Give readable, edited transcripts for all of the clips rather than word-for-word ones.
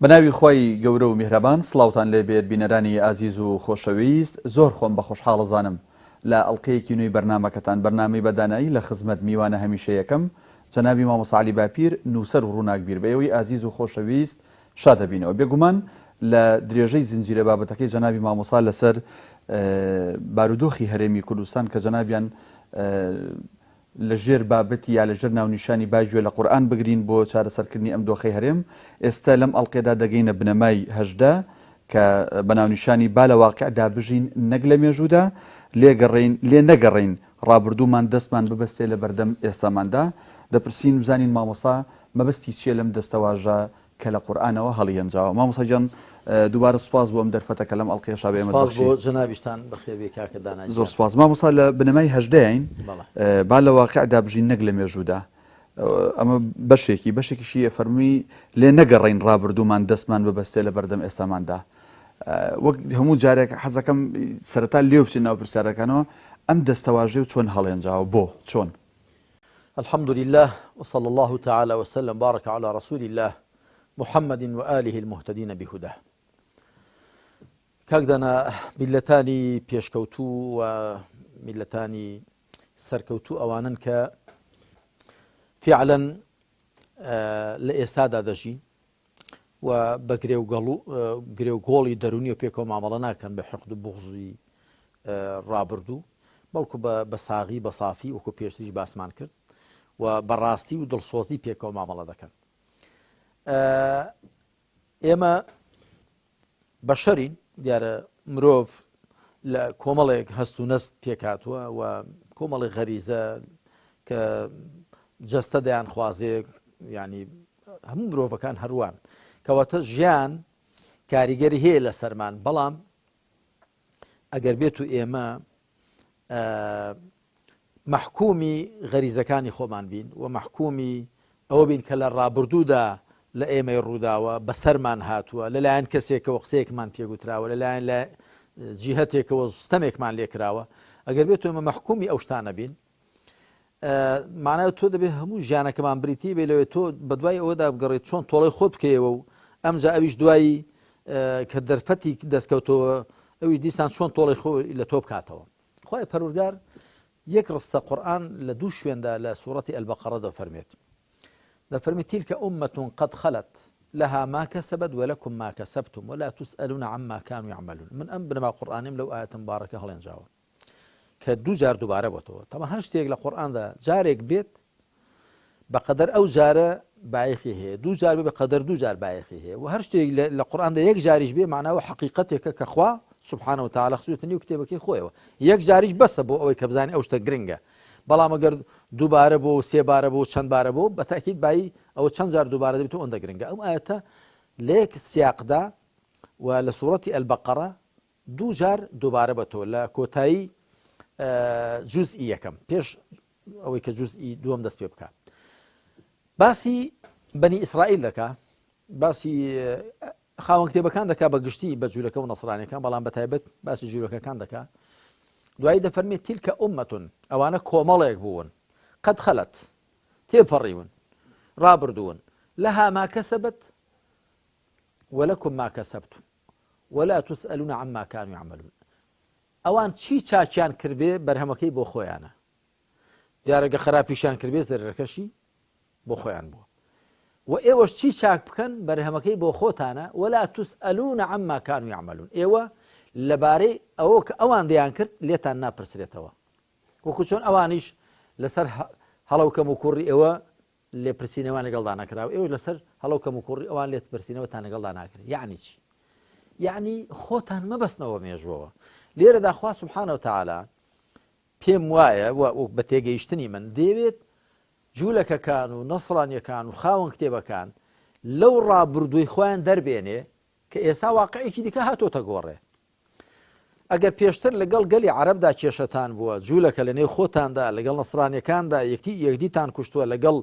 بەناوی خوای گەورە و میهرەبان سڵاوتان لێ بێت بینەرانی ئازیز و خۆشەویست زۆر خۆم بە خۆشحاڵەزانم لە ئەڵقەیەکی نوێی بەرنامەکەتان بەرنامەی بە دانایی لە خزمەت میوانە هەمیشەیەکەم جەنابی مامۆستا عەلی باپیر نووسەر و ڕووناکبیر بە ئێوەی ئازیز و خۆشەویست شادەبینەوە بێگومان لە درێژەی زنجیرە بابەتەکەی جەنابی مامۆستا لەسەر بارودۆخی هەرێمی کوردستان کە جەنابیان لە ژێر بابەتی یا لە ژێر ناونیشانی با گوێ لە قورئان بگرین بۆ چارەسەرکردنی ئەم دۆخەی هەرێم، ئێستە لەم ئەڵقەیەدا دەگەینە بنەمای 18 کە بە ناونیشانی با لە واقیعدا بژین نەک لە مێژوودا، لێ گەڕێین لێ نەگەڕێین ڕابردوومان دەستمان ببەستێ لە بەردەم ئێستاماندا. دەپرسین بزانین مامۆستا مەبەستی چییە لەم دەستەواژە کە لە قورئانەوە هەڵیهێنجاوە. مامۆستا گیان دووبارە سوپاس بۆ ئەم دەرفەتە کە لەم ئەڵقەیەشا بە ئێمەت سوپاس بەخشی. بۆ جەنابیشتان بەخێربێی کاکە دانا زۆر گیان. سوپاس مامۆستا لە بنەمای هەژدەین بەڵێ. با لە واقعدا بژین نەک لە مێژوودا ئەمە بەشێکی بەشێکیشی فەرمووی لێ نەگەڕین ڕابردوومان دەستمان ببەستێ لە بەردەم ئێستاماندا وەک هەموو جارێک حەزەکەم سەرەتا لێو بچین ناو پرسیارەکانەوە ئەم دەستەواژەی و چۆن هەڵێنجاوە بۆ چۆن؟ الحمد لله وصلى الله تعالى وسلم بارك على رسول الله محمد وآله المهتدين بهداه. کاک دانا میللەتانی پێشکەوتوو و میللەتانی سەرکەوتوو ئەوانن کە فعلا لە ئێستادا دەژین و بە گرێوگۆڵی دەرونیەوە پێکەوە مامەڵە ناکەن بە حقد و بغزی ڕابردوو بەڵکو بە ساغی بە سافی وەکو پێشتریش باسمان کرد و بەڕاستی و دڵسۆزی پێکەوە مامەڵە دەکەن ئێمە بەشەرین دیارە مرۆڤ لە کۆمەڵێک هەست و نەست پێکهاتووە و کۆمەڵی غەریزە کە جەستە دەیان خوازێ ینی هەموو مرۆڤەکان هەروان کەواتە ژیان کاریگەری هەیە لە سەرمان بەڵام ئەگەر بێت و ئێمە مەحکومی غەریزەکانی خۆمان بین و مەحکومی ئەوە بین کە لە ڕابردوودا لە ئێمەی ڕووداوە، بەسەرمان هاتووە، لەلایەن کەسێکەوە قسەیەکمان پێگوتراوە، لەلایەن لە جیهەتێکەوە ستەمێکمان لێکراوە، ئەگەر بێت ئێمە مەحکومی ئەو شتانە بین، مانای تۆ دەبێت هەموو ژیانەکەمان بریتی بێ لەوێ تۆ بەدوای ئەوەدا بگەڕێت چۆن تۆڵەی خۆت بکەیەوە و ئەمجا ئەویش دوایی کە دەرفەتی دەستکەوتەوە ئەویش دیسان چۆن تۆڵی خۆ لە تۆ بکاتەوە. خوای پەروەردگار یەک ڕستە قورئان لە دوو شوێندا لە سوڕەتی البقرە دەفەرمێت دەفەرمی تلك أمة قد خلت لها ما كسبت ولكم ما كسبتم ولا تسألون عما كانوا يعملون من ئەم بنەما قورئانیم لەو ئاەتە مبارەکە هەڵێنجاوە کە دوو جار دووبارە بۆتەوە تەما هەر شتێک لە قورئاندا جارێک بێت بەقەدەر ئەو جارە بایەخی هەیە، دوو جار بێ بەقەدەر دوو جار بایەخی هەیە و هەر شتێک لە قورئاندا یەک جاریش بێ معناوە حەقیقەتێکە کە خوا سبحانە وتعالی خستوویەتە نێو کتێبەکەی خۆیەوە یەک جاریش بەسە بۆ ئەوەی کە بزانین ئەو شتە گرنگە بەڵام ئەگەر دووبارە بۆ و سێبارە بۆ و چەند بارە بۆ بە تاکید بایی ئەوە چەند جار دووبارە دەبێت و ئەوەندە گرنگە ئەم ئاەتە لە یەک سیاقدا و لە سوڕەتی البقرە دوو جار دووبارە بەتەوە لە کۆتایی جوزئی یەکەم پێش ئەوەی کە جوزئی دووەم دەست پێ بکە باسی بەنی ئیسرائیل دەکا باسی خاوەن کتێبەکان دەکا بە گشتی بە جوولەکە و نەسرانەکان بەڵام بە تایبەت باسی جوولەکەکان دەکا دوایی دەفەرمێت تیلکە ئومەتون ئەوانە کۆمەڵێک بوون قەت خەلت تێپەڕیون ڕابردوون لەها ما کەسەبت ولكم ما كسبتم ولا تسألون عما كانوا يعملون ئەوان چی چاکیان کردبێ بەرهەمەکەی بۆ خۆیانە دیارە گە خراپیشیان کردبێ زەرەرەکەشی بۆ خۆیان بووە و ئێوەش چی چاک بکەن بەرهەمەکەی بۆ خۆتانە ولا تسألون عما كانوا يعملون ئێوە لەبارەی ئەوە کە ئەوان دەیان کرد لێتان ناپرسرێتەوە وەکو چۆن ئەوانیش لەسەر هەڵەو کەم و کوڕی ئێوە لێپرسینەوەیان لەگەڵدا نەکرا و ئێوەش لەسەر هەڵە و کەموکوڕی ئەوان لێتپرسینەوەتان لەگەڵدا ناکرێت. یەعنی چی؟ یەعنی خۆتان مەبەستنەوە مێژووەوە. لێرەدا خوا سبحانە وتعالی پێم وایە و بە تێگەیشتنی من دەیەوێت جوولەکەکان و نەسرانیەکان و خاوەن کتێبەکان لەو ڕابردووی خۆیان دەربێنێ کە ئێستا واقعێکی دیکە هاتۆتە گۆڕێ. ئەگەر پێشتر لەگەڵ گەلی عەرەبدا کێشەتان بووە، جوولەکە لە نێو خۆتاندا لەگەڵ نەسرانیەکاندا یەکتی یەکدیتان کوشتووە، لەگەڵ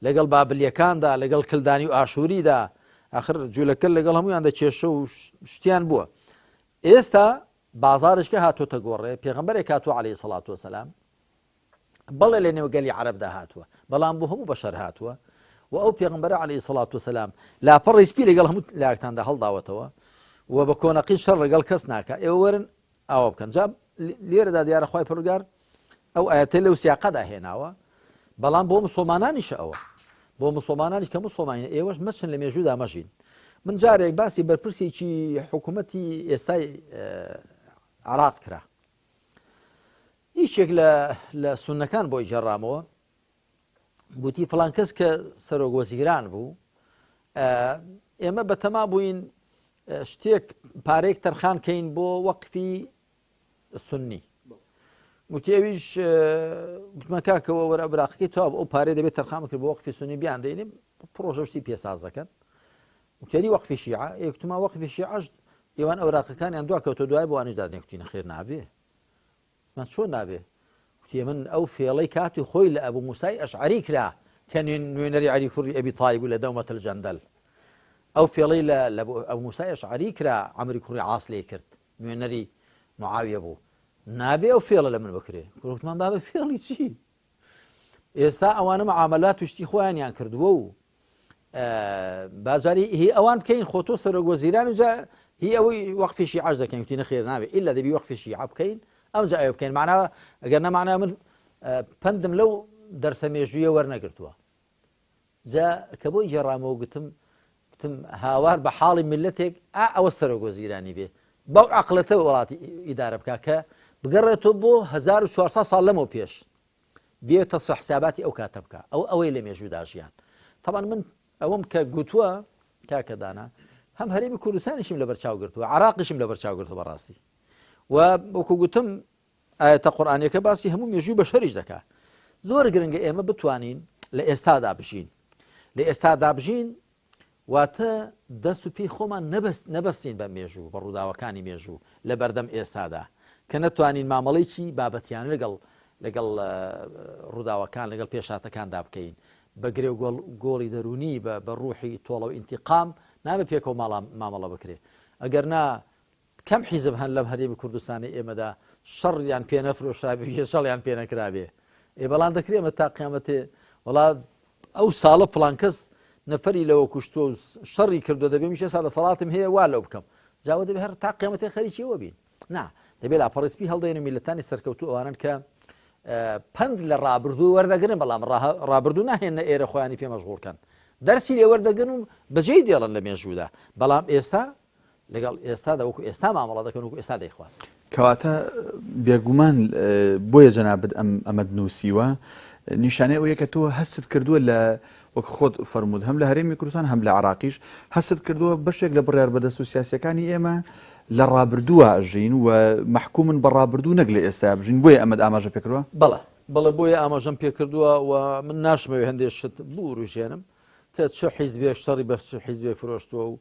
لەگەڵ بابلیەکاندا، لەگەڵ کلدانی و ئاشووریدا، ئاخر جوولەکە لەگەڵ هەموویاندا کێشە و شتیان بووە. ئێستا بازاڕێکە هاتۆتە گۆڕێ، پێغەمبەرێک هاتووە عەلەیهی سەڵات وەسەلام، بەڵێ لە نێو گەلی عەرەبدا هاتووە، بەڵام بۆ هەموو بەشەر هاتووە و ئەو پێغمبەرە عەلەیهی سەڵات وسەلام لاپەڕی سپی لەگەڵ هەموو لایەکتاندا هەڵداوەتەوە و بە کۆنەقین شەڕ لەگەڵ کەس ناکا ئێوە وەرن ئاوا بکەن جا لێرەدا دیارە خوای پەروەردگار ئەو ئاەتەی لەو سیاقەدا هێناوە بەڵام بۆ مسلمانانیشە ئەوە بۆ مسلمانانی کە مسلمانە ئێوەش مەچن لە مێژوودا مەژین من جارێک باسی بەرپرسێکی حکوومەتی ئێستای عراق کرا یەکێک لە لە سونەکان بۆی گێڕامەوە گوتی فڵان کەس کە سەرۆک وەزیران بوو ئێمە بەتەما بووین شتێک پارێک تەرخان کەین بۆ وەقفی سنی گوتی ئەویش گوتمە کاکەوە وەرە براقەکەی تەواو ئەو پارەی دەبێت تەرخان بکرێت بۆ وەقفی سنی بیان دەینێ پرۆژە شتی پێساز دەکەن وتێری وەقفی شیعە یەکتما وەقفی شیعەش ئێوان ئەوراقەکانیان دوا کەوتۆ دوای بۆ ئەنیش دادنێ کوتی نەخێر نابێ من چۆن نابێ کوتی من ئەو فێڵەی کاتی خۆی لە ئەبوو موسای ئەشعری کرا کە نوێنەری عەلی کوڕی ئەبی تالیب لە دەومەتە الجەندەل ئەو فێڵەی لە ئەبوو موسای ئەشعری کرا عەمری کوڕی عاص لێ کرد نوێنەری معاویە بوو نابێ ئەو فێڵە لە من بکرێ کوڕتمان بابە فێڵی چی ئێستا ئەوانە معاملات و شتی خۆیانیان کردووە و بازاری هی ئەوان بکەین خۆ تۆ سەرۆک وەزیران و جا هی ئەوەی وەقفی شیعەش دەکەین وتی نەخێر نابێ ئیلا دەبی وەقفی شیعە بکەین ئەم جا ئەوە بکەین معناوە ئەگەر نەمانە من پەندم لەو دەرسە مێژوویە وەرنەگرتووە جا کە بۆی گێڕامەوە گوتم گوتم هاوار بە حاڵی میللەتێک ئا ئەوە سەرۆک وەزیرانی بێ بەو عەقڵەتە وڵاتی ئیدارە بکا کە بگەڕێتەوە بۆ 1400 ساڵ لەمەو پێش بێ تەسفە حساباتی ئەو کاتە بکە ئەو ئەوەی لە مێژوودا ژیان تەبان من ئەوەم کە گوتووە کاکە دانا هەم هەرێمی کوردستانیشم لەبەر چاو گرتووە عراقیشم لەبەر چاو گرتووە بەڕاستی و وەکو گوتم ئایەتە قورئانیەکە باسی هەموو مێژووی بەشەریش دەکا. زۆر گرنگە ئێمە بتوانین لە ئێستادا بژین. لە ئێستادا بژین واتە دەست و پێی خۆمان نەبەست نەبەستین بە مێژوو بە ڕووداوەکانی مێژوو لە بەردەم ئێستادا کە نەتوانین مامەڵێکی بابەتیان لەگەڵ لەگەڵ ڕووداوەکان لەگەڵ پێشاتەکاندا بکەین بە گرێ و گۆڵی دەرونی بە بە ڕوحی تۆڵە و ئینتیقام نابێ پێکەوە مامەڵە بکرێ ئەگەر نا کەم حیزب هەن لەم هەرێمی کوردستانەی ئێمەدا شەڕیان پێ نەفرۆشرابێ و گێچەڵیان پێ نەکرابێ. ئێ بەڵام دەکرێ ئێمە تا قیامەتێ وەڵا ئەو ساڵە فڵان کەس نەفەری لەوە کوشتووە و شەڕی کردووە دەبێ میش ئێستا دەسەڵاتم هەیە وا لەو بکەم. جاوە دەبێ هەر تا قیامەتێ خەریکی ئەوە بین. نا دەبێ لاپەڕی سپی هەڵدەین و میللەتانی سەرکەوتوو ئەوانەن کە پەند لە ڕابردوو وەردەگرن بەڵام ڕابردوو ناهێنە ئێرە خۆیانی پێ مەشغوڵ کەن. دەرسی لێ وەردەگرن و بەجێی دێڵن لە مێژوودا. بەڵام ئێستا لەگەڵ ئێستادا وەکو ئێستا مامەڵە دەکەن وەکو ئێستا دەیخوازن. کەواتە بێگومان بۆیە جەنابت ئەم ئەمەت نووسیوە نیشانەی ئەوەیە کە تۆ هەستت کردووە لە وەک خۆت فەرمووت هەم لە هەرێمی کوردستان هەم لە عراقیش هەستت کردووە بەشێک لە بڕیار بەدەست و سیاسەکانی ئێمە لە ڕابردووە ژین و مەحکومن بە ڕابردوو نەک لە ئێستا بژین بۆیە ئەمەت ئاماژە پێکردووە؟ بەڵێ بەڵێ بۆیە ئاماژەم پێکردووە و من ناشمەوێ هەندێک شت بوروژێنم کە چ حیزبێک شەڕی بە چ حیزبێک فرۆشتووە و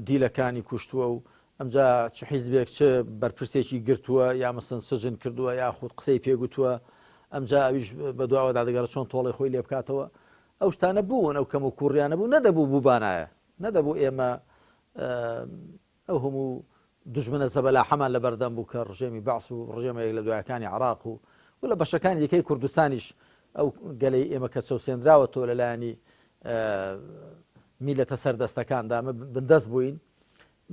دیلەکانی کوشتووە و ئەمجا چ حیزبێک چ بەرپرسێکی گرتووە یا مەسەن سجن کردووە یاخود قسەی پێگوتووە ئەمجا ئەویش بە دواوە دادگەرە چۆن تۆڵی خۆی لێ بکاتەوە ئەو شتانە بوون ئەو کەم و کوڕیانە بوو نەدەبوو بووبانایە نەدەبوو ئێمە ئەو هەموو دژمنە زەبەلاحەمان لە بەردەم بوو کە ڕژێمی بەعس و ڕژێمە یەک لە دوایەکانی عراق و و لە بەشەکانی دیکەی کوردستانیش ئەو گەلەی ئێمە کە چەوسێنراوەتەوە لەلایەنی میلەتە سەردەستەکاندا ئەمە بندەست بووین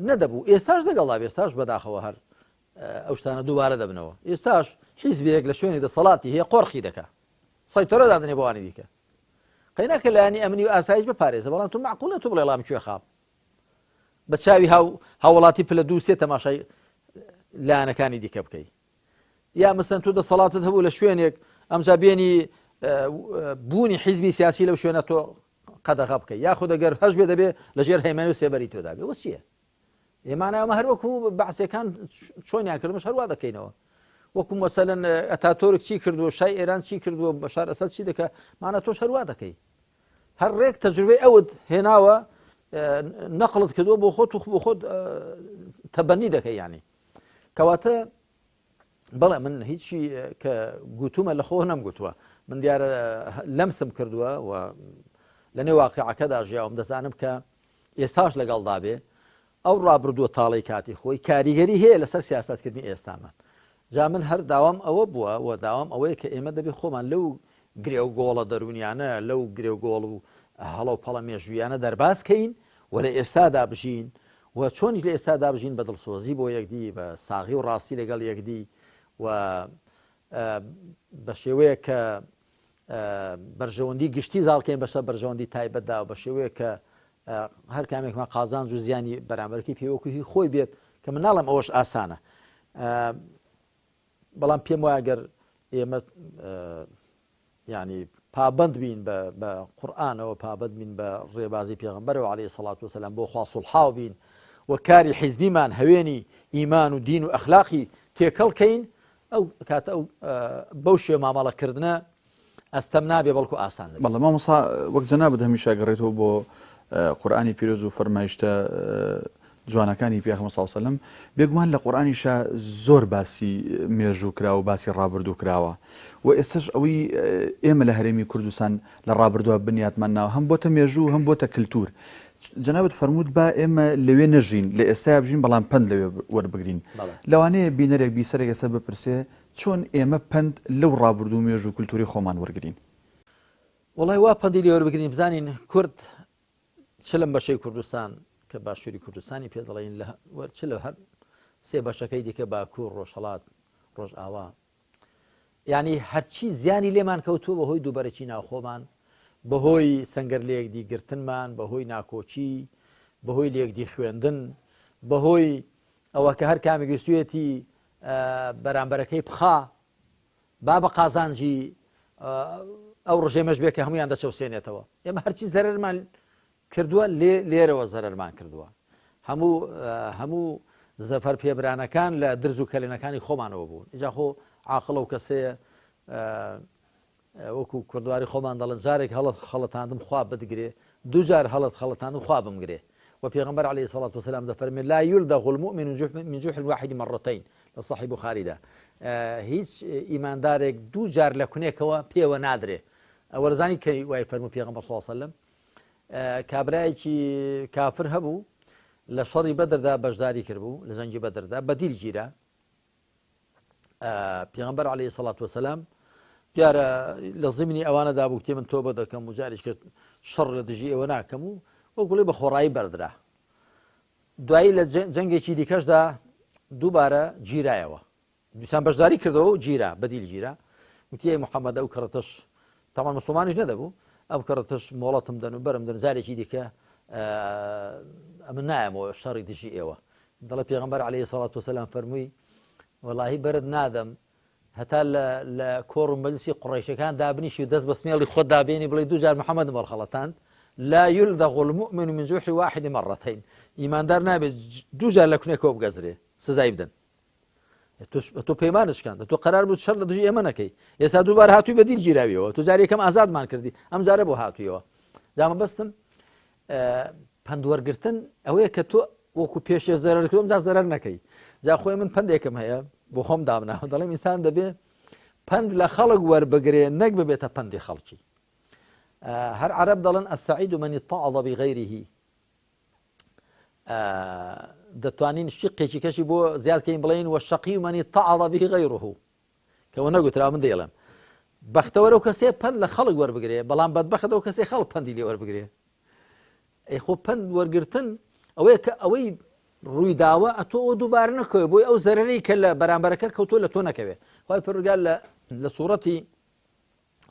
نەدەبوو ئێستاش لەگەڵدا ئێستاش بەداخەوە هەر ئەو شتانە دووبارە دەبنەوە ئێستاش حیزبێک لە شوێنی دەسەڵاتی هەیە قۆرخی دەکا سەیتەرە دادنێ بۆوانی دیکە قەیناکە لایەنی ئەمنی و ئاسایش بپارێزە بەڵام تو معقولە تو بڵێ ڵام کوێ خاپ بە چاوی هاو هاوڵاتی پلە دوو سێ تەماشای لایەنەکانی دیکە بکەی یا مەسەن تۆ دەسەڵاتت هەبوو لە شوێنێک ئەمجا بێنی بوونی حیزبی سیاسی لەو شوێنە تۆ قەدەغە بکەی یاخود ئەگەر هەش بێ دەبێ لە ژێر هەیمەنە و سێبەری تۆدا بێ وەچیە ئێمانە ئەمە هەر وەکو بەعسەکان چۆنیان کردمش هەروە دەکەینەوە وەکو مەسەلەن ئەتاتۆرک چی کردووە شای ئێران چی کردووە بەشار ئەسەد چی دەکە مانە تۆش هەروە دەکەی هەر ڕێک تەجروبەی ئەوت هێناوە نەقڵت کردووە بۆ خۆت و بۆ خۆت تەبەنی دەکەی ینی کەواتە بەڵێ من هیچی کە گوتومە لە خۆ نەم گوتووە من دیارە لەمسم کردووە و لە نێو واقعەکەدا ژیاوم دەزانم کە ئێستاش لەگەڵدا بێ ئەو ڕابردووە تاڵی کاتی خۆی کاریگەری هەیە لەسەر سیاستکردنی ئێستامان جا من هەر داوام ئەوە بووە و داوام ئەوەیە کە ئێمە دەبێ خۆمان لەو گرێ و گۆڵە دەروونیانە لەو گرێ و گۆڵ و هەڵە و پەڵە مێژوویانە دەرباز کەین و لە ئێستادا بژین و چۆنیش لە ئێستادا بژین بە دڵسۆزی بۆ یەکدی بە ساغی و ڕاستی لەگەڵ یەکدی و بە شێوەیەک کە بەرژەوەندی گشتی زاڵکەین بەسەر بەرژەوەندی تایبەتدا و بە شێوەیەک کە هەر کامێکمان قازانج و زیانی بەرامبەرەکەی پێوەکو هی خۆی بێت کە من ناڵم ئەوەش ئاسانە بەڵام پێم وایە گەر ئێمە یعنی پابند بین بە قورآانەوە پابند بین بە ڕێبازی پێغمبەرەوە عليه سەڵات وسلام بۆ خوا سوڵحاو بین و کاری حیزبیمان هەوێنی ئیمان و دین و ئەخلاقی تێکەڵ کەین ئەو کاتە ئەو بەو شێ مامەڵەکردنە ئەستەم نابێ بەڵکو ئاسان دەبێت. بەڵێ مامۆستا وەک جەنابت هەمیشە گەڕێتەوە بۆ قورئانی پیرۆز و فەرمایشتە جوانەکانی پێغەمبەر صلی اللە علیه وسلم بێگومان لە قورئانیشا زۆر باسی مێژوو کراوە و باسی ڕابردوو کراوە و ئێستش ئەوەی ئێمە لە هەرێمی کوردستان لە ڕابردووە بنیاتمان ناوە هەم بۆتە مێژوو هەم بۆتە کللتور جەنابت فەرمووت با ئێمە لەوێ نەژین لە ئێستایا بژین بەڵام پەند لەوێ وەربگرین لەوانەیە بینەرێک بیسەرێک ئێستا بپرسێ چۆن ئێمە پەند لەو ڕابردوو و مێژوو و کولتووری خۆمان وەرگرین؟ وەڵای وا پەندی لێ وەربگرین بزانین کورد چ لەم بەشەی کوردستان کە باشووری کوردستانی پێ دەڵێین لە وەر چ لە هەر سێ بەشەکەی دیکە باکوور ڕۆژهەڵات ڕۆژئاوا یعنی هەرچی زیانی لێمان کەوتووە بەهۆی دووبەرەکی ناوخۆمان بەهۆی سەنگەر لەیەکدی گرتنمان بەهۆی ناکۆکی بەهۆی لێکدی خوێندن بەهۆی ئەوە کە هەر کامێک ویستویەتی بەرامبەرەکەی بخا با بە قازانجی ئەو ڕژێمەش بێ کە هەمویان دەچەوسێنێتەوە ئێمە هەرچی زەرەرمان کردووە لێرەوە زەرەرمان کردووە هەموو هەموو زەفەر پێبرانەکان لە درز و کەلێنەکانی خۆمانەوە بوون ئیجا خۆ عاقڵە و کەسەیە وەکو کوردواری خۆمان دەڵێن جارێک هەڵت خەڵەتاندم خوا بتگرێ دووجار هەڵت خەڵەتاندم خوا بمگرێ و پێغەمبەر علیه الصلاة والسلام دەفەرمێ لا یلدغ المؤمن من جحر واحد مرتين لە صحیح بخاریدا هیچ ئیماندارێک دوو جار لە کونێکەوە پێوە نادرێ ئەوەرزانی کەی وای فەرموو پێغەمبەر صلی الله علیه وسلم کابرایەکی کافر هەبوو لە شەڕی بەدردا بەشداری کردبوو لە جەنگی بەدردا بەدیل گیرا پێغمبەر عليه سڵات وسلام دیارە لە زمینی ئەوانەدا بوو کتێ من تۆبە دەکەم و جاریش کرد شەڕ لە دژی ئێوە ناکەم و وەکوڵی بە خۆڕایی بەردرا دوایی لە جەنگێکی دیکەشدا دووبارە گیرایەوە دیسان بەشداری کردەوە و گیرا، بەدیل گیرا. وتی ئەی محەمەد ئەو کەڕەتەش، تەبعەن موسڵمانیش نەدەبوو، ئەو کەڕەتەش مۆڵەتم دەن و بەرم دەن جارێکی دیکە ئەمن نایەمەوە شەڕی دژی ئێوە. دەڵێ پێغەمبەر عەلەیهی سەڵات وسەلام فەرمووی وەڵاهی بەرت نادەم هەتا لە کۆڕ و مەجلسی قوڕەیشەکان دابنیشی و دەست بە سمێڵی خۆت دابێنی بڵێ دووجار محەممەدم وەرخەڵەتاند لا يلدغ المؤمن من جحر واحد مرتين ئیماندار نابێت دووجار لە کونێکەوە بگەزرێ سزای بدەن تۆ پەیمانت شکاند تۆ قەرار بوو شەر لە دژی ئێمە نەکەی ئێستا دووبارە هاتووی بە دیل گیراویەوە تۆ جاری یەکەم ئازادمان کردی ئەم جارە بۆ هاتوویەوە جا مەبەستم پەندوەرگتن ئەوەیە کە تۆ وەکو پێشێ زەرەر کردم جا زەرەر نەکەی جا خۆی من پەندێکم هەیە بۆ خۆم دامناوە دەڵێم ئینسان دەبێ پەند لە خەڵک وەربگرێ نەک ببێتە پەندی خەڵکی هەر عەرەب دەڵێن السعید من اتعظ بغیره دەتوانین شقێکی کەشی بۆ زیاد کەین بڵێین والشقی من اتعظ به غیره کەەوە نەگوترا من دەیڵێم بەختەوەرە و کەسێ پەند لە خەڵک وەربگرێ بەڵام بەدبەخت ئەو کەسێ خەڵک پەندی لێ وەربگرێ ئەی خۆ پەند وەرگرتن ئەوەیە کە ئەوەی ڕووی داوە ئەتۆ ئەو دووبارە نەکەوێ بۆی ئەو زەرەری کە لە بەرامبەرەکە کەوتۆ لە تۆ نەکەوێ خی پەروەردگار لە لە سوڕەتی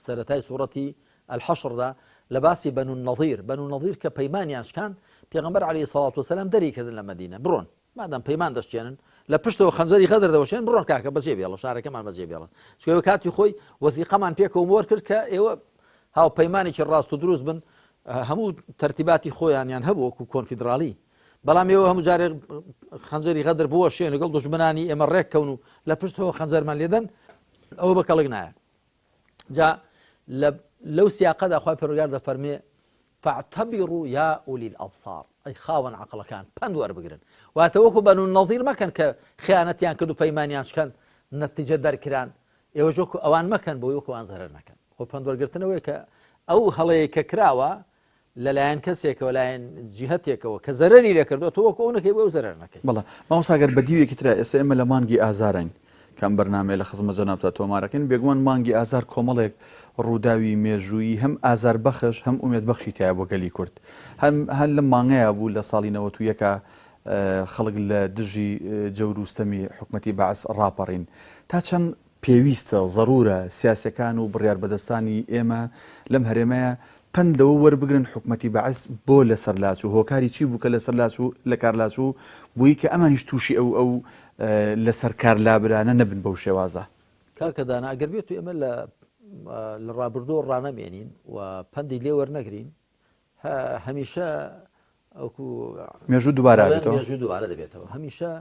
سەرەتای سوڕەتی الحشر دا لە باسی بەنو النضیر بەنو النضیر کە پەیمانیان شکاند پێغەمبەر علیه الصلاة والسلام دەری کردن لە مەدینە بڕۆن مادام پەیمان دەشکێنن لە پشتەوە خەنجەری غەدر دەوەشێن بڕۆن کاکە بەجێ بێڵە شارەکەمان بەجێ بێڵن چونکە کاتی خۆی وەثیقەمان پێکەوە مۆر کرد کە ئێوە هاوپەیمانێکی ڕاست و دروست بن هەموو تەرتیباتی خۆیانیان هەبوو وەکو کۆنفیدراڵی بەڵام ئێوە هەموو جارێک خەنجەری غەدر بووە شوێن لەگەڵ دژمنانی ئێمە ڕێک کەون و لە پشتەوە خەنجەرمان لێدەن ئەوە بە کەڵک نایە جا لەو سیاقەدا خوای پەروەردگار دەفەرمێ فاعتبروا یا اولی الابصار ئەی خاوەن عەقڵەکان پەند وەربگرن واتە وەکو بەنو نەظیر مەکەن کە خیانەتیان کرد و پەیمانیان شکاند نەتیجە دەرکران ئێوەش وەکو ئەوان مەکەن بۆی وەکو ئەوان زەرەر نەکەن خۆ پەند وەرگرتنەوەی کە ئەو هەڵەیە کە کراوە لەلایەن کەسێکەوە لایەن جیهەتێکەوە کە زەرەری لێکردووە تۆ وەکو ئەو نەکەی بۆ ئەو زەرەر نەکەی. بەڵێ مامۆستا گەر بە دیوێکی ترا ئێستا ئێمە لە مانگی ئازاراین کە ئەم بەرنامەیە لە خزمەت جەنابتا تۆمارەکەین بێگومان مانگی ئازار کۆمەڵێک ڕووداوی مێژوویی هەم ئازاربەخش هەم ئومێدبەخشی تیایە بۆ گەلی کورد. هەم هەر لەم مانگەیا بوو لە ساڵی 91 ا خەڵک لە دژی جەور و ستەمی حکومەتی بەعس ڕاپەڕین. تا چەند پێویستە، زەرورە، سیاسیەکان و بڕیاربەدەستانی ئێمە لەم هەرێمەیا پەند لەوە وەربگرن حکومەتی بەعس بۆ لەسەر لاچوو، هۆکاری چی بوو کە لەسەر لاچوو، لەکار لاچوو، بووی کە ئەمانیش تووشی ئەو ئەو لەسەر کار لابرانە نەبن بەو شێوازە؟ کاکە دانا ئەگەر بێت و ئێمە لە لە ڕابردوو ڕانەمێنین و پەندی لێ وەرنەگرین هەمیشە ئەوکو مێژوو دووبارە بێتەوە مێژوو دووبارە دەبێتەوە هەمیشە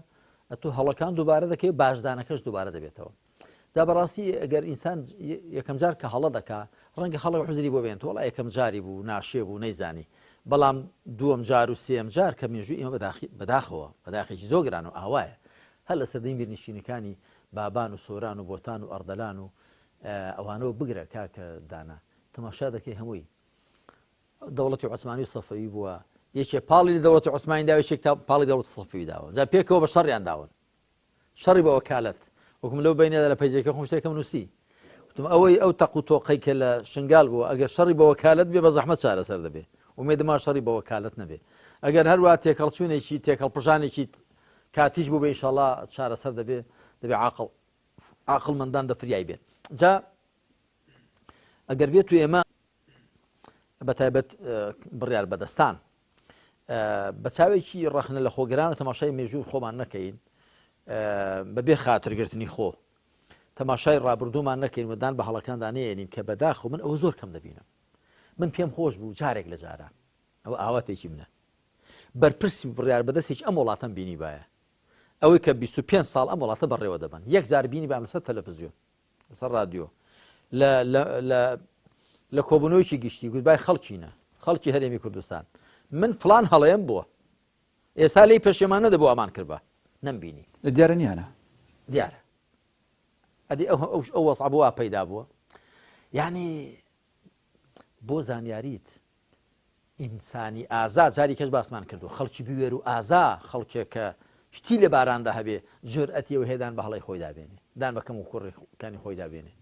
ئەتو هەڵەکان دووبارە دەکەی باشدانەکەش دووبارە دەبێتەوە جا بەڕاستی ئەگەر ئینسان یەکەم جار کە هەڵە دەکا ڕەنگە خەڵک حزری بۆ بێن تۆڵ یەکەم جاری بوو ناشێ بوو نەیزانی بەڵام دووەم جار و سێم جار کە مێژوو ئێمە بەداخی بەداخەوە بەداخێکی زۆر گران و ئاوایە هەر لە سەردەمی میرنشینەکانی بابان و سۆران و بۆتان و ئەردەلان و ئەوانەوە بگرە کاکە دانا تەماشا دەکەی هەمووی دەوڵەتی عوسمانی و سەفەوی بووە یەکێ پاڵی لە دەوڵەتی عوسمانی داوە یەکێک تا پاڵی دەوڵەتی سەفەوی داوە جا پێکەوە بە شەڕیان داون شەڕی بە وەکالەت وەکم لەو بینەدا لە پەیجەکە خۆم شتێکم نووسی وتم ئەوەی ئەو تەق و تۆقەی کە لە شنگال بووە ئەگەر شەڕی بە وەکالەت بێ بە زەحمەت چارەسەر دەبێ ئومێدما شەڕی بە وەکالەت نەبێ ئەگەر هەروە تێکەڵچوونێکی تێکەڵپژانێکی کاتیش بوو بە ئینشاڵا چارەسەر دەبێ دەبێ عاقڵ عاقڵمەندان دەفریای بێن جا ئەگەر بێت و ئێمە بە تایبەت بڕیار بەدەستان بە چاوێکی ڕەخنە لە خۆگران و تەماشای مێژوو خۆمان نەکەین بەبێ خاترگرتنی خۆ تەماشای ڕابردوومان نەکەین ودان بە هەڵەکاندا نێنین کە بەداخ و من ئەوە زۆر کەم دەبینم من پێم خۆش بوو جارێک لە جاران ئەوە ئاواتێکی منە بەرپرسی بڕیار بەدەستێکی ئەم وڵاتەم بینیبایە ئەوەی کە 25 ساڵ ئەم وڵاتە بەڕێوە دەبن یەک جار بینی بام لەسەر تەلەفزیۆن لەسەر ڕادیۆ لە لە لە لە کۆبوونەوەیکی گشتی گوتبای خەڵکینە خەڵکی هەرێمی کوردستان من فلان هەڵەیەم بووە ئێستا لی پەشێمان نەدەبوو ئەمان کردبا نەمبینی دیارە نیانە دیارە ئەدی ئەو ئەو ئەو وەزعە بۆ وا پەیدا بووە یعنی بۆ زانیاریت ئینسانی ئازا جاری کەش باسمان کردووە خەڵکی بوێر و ئازا خەڵکێک کە شتی لە باراندا هەبێ جورئەتی ئەوەی هەیە دان بە هەڵەی خۆیدا بێنێ دان بە کەم و کوڕیەکانی خۆیدا بێنێ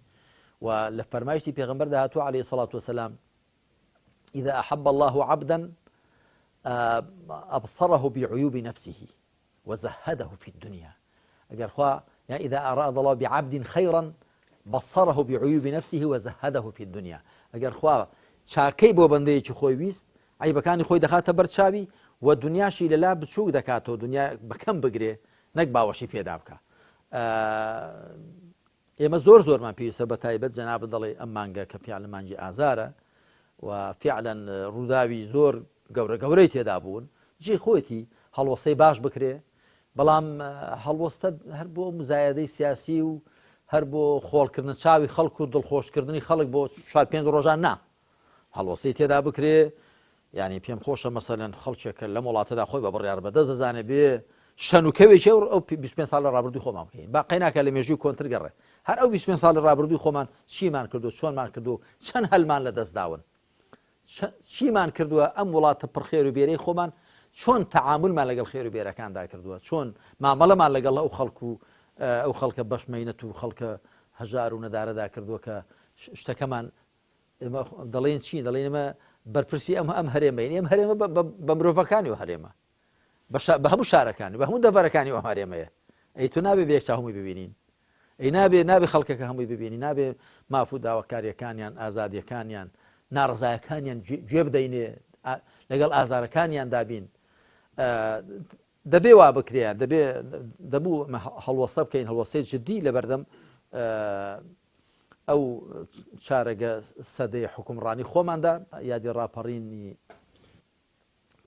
و لە فەرمایشتی پێغەمبەردا هاتووە عەلەیهی سەڵات وەسەلام إذا أحب الله عبدا أبصره بعيوب نفسه وزهده في الدنيا ئەگەر خوا یا اذا اراد الله بعبد خيرا بصره بعيوب نفسه وزهده في الدنيا ئەگەر خوا چاکەی بۆ بەندەیەکی خۆی ویست عیبەکانی خۆی دەخاتە بەر چاوی و دنیاشی لەلا بچووک دەکاتەوە دنیا بەکەم بگرێ نەک باوەشی پێدا بکە ئێمە زۆر زۆرمان پێویستە بە تایبەت جەنابت دەڵێی ئەم مانگە کە فیعلەن مانگی ئازارە و فیعلەن ڕووداوی زۆر گەورە گەورەی تێدا بوون جێی خۆیەتی هەڵوەستەی باش بکرێ بەڵام هەڵوەستە هەر بۆ مزایەدەی سیاسی و هەر بۆ خۆڵکردنە چاوی خەڵک و دڵخۆشکردنی خەڵک بۆ چوار پێنج ڕۆژان نا هەڵوەستەی تێدا بکرێ یانی پێم خۆشە مەسەلەن خەڵکێک کە لەم وڵاتەدا خۆی بە بڕیار بەدەست دەزانێ بێ شەن و کەوێکی ئەو ئەو 25 ساڵە ڕابردووی خۆمان بکەین با قەیناکە لە مێژووی کۆنتر گەڕێ هەر ئەو 25 ساڵی ڕابردووی خۆمان چیمان کردو چۆنمان کردو چەند هەلمان لە دەست داون چیمان کردووە ئەم وڵاتە پڕخێر و بێرەی خۆمان چۆن تەعاملمان لەگەڵ خێر و بێرەکاندا کردووە چۆن مامەڵەمان لەگەڵ ئەو خەڵک و ئەو خەڵکە بەشمەینەت و خەڵکە هەژار و نەدارەدا کردووە کە شتەکەمان ئێمە دەڵێن چی دەڵێن ئێمە بەرپرسی ئەم ئەم هەرێمەین ئێم هەرێمە بە مرۆڤەکانی و هەرێمە بە هەموو شارەکانی بە هەموو دەڤەرەکانی ئەو هەرێمەیە ئەی تو نابێ بێک هەمووی ببینین ئەی نابێ نابێ خەڵکەکە هەمووی ببینی نابێ ماف و داواکاریەکانیان ئازادیەکانیان ناڕزایەکانیان گوێ بدەینێ لەگەڵ ئازارەکانیان دابین دەبێ وا بکرێ دەبێ دەبوو هەڵوەستە بکەین هەڵوەستەی جدی لەبەردەم ئەو چارەگە سەدەی حوکمڕانی خۆماندا یادی ڕاپەڕینی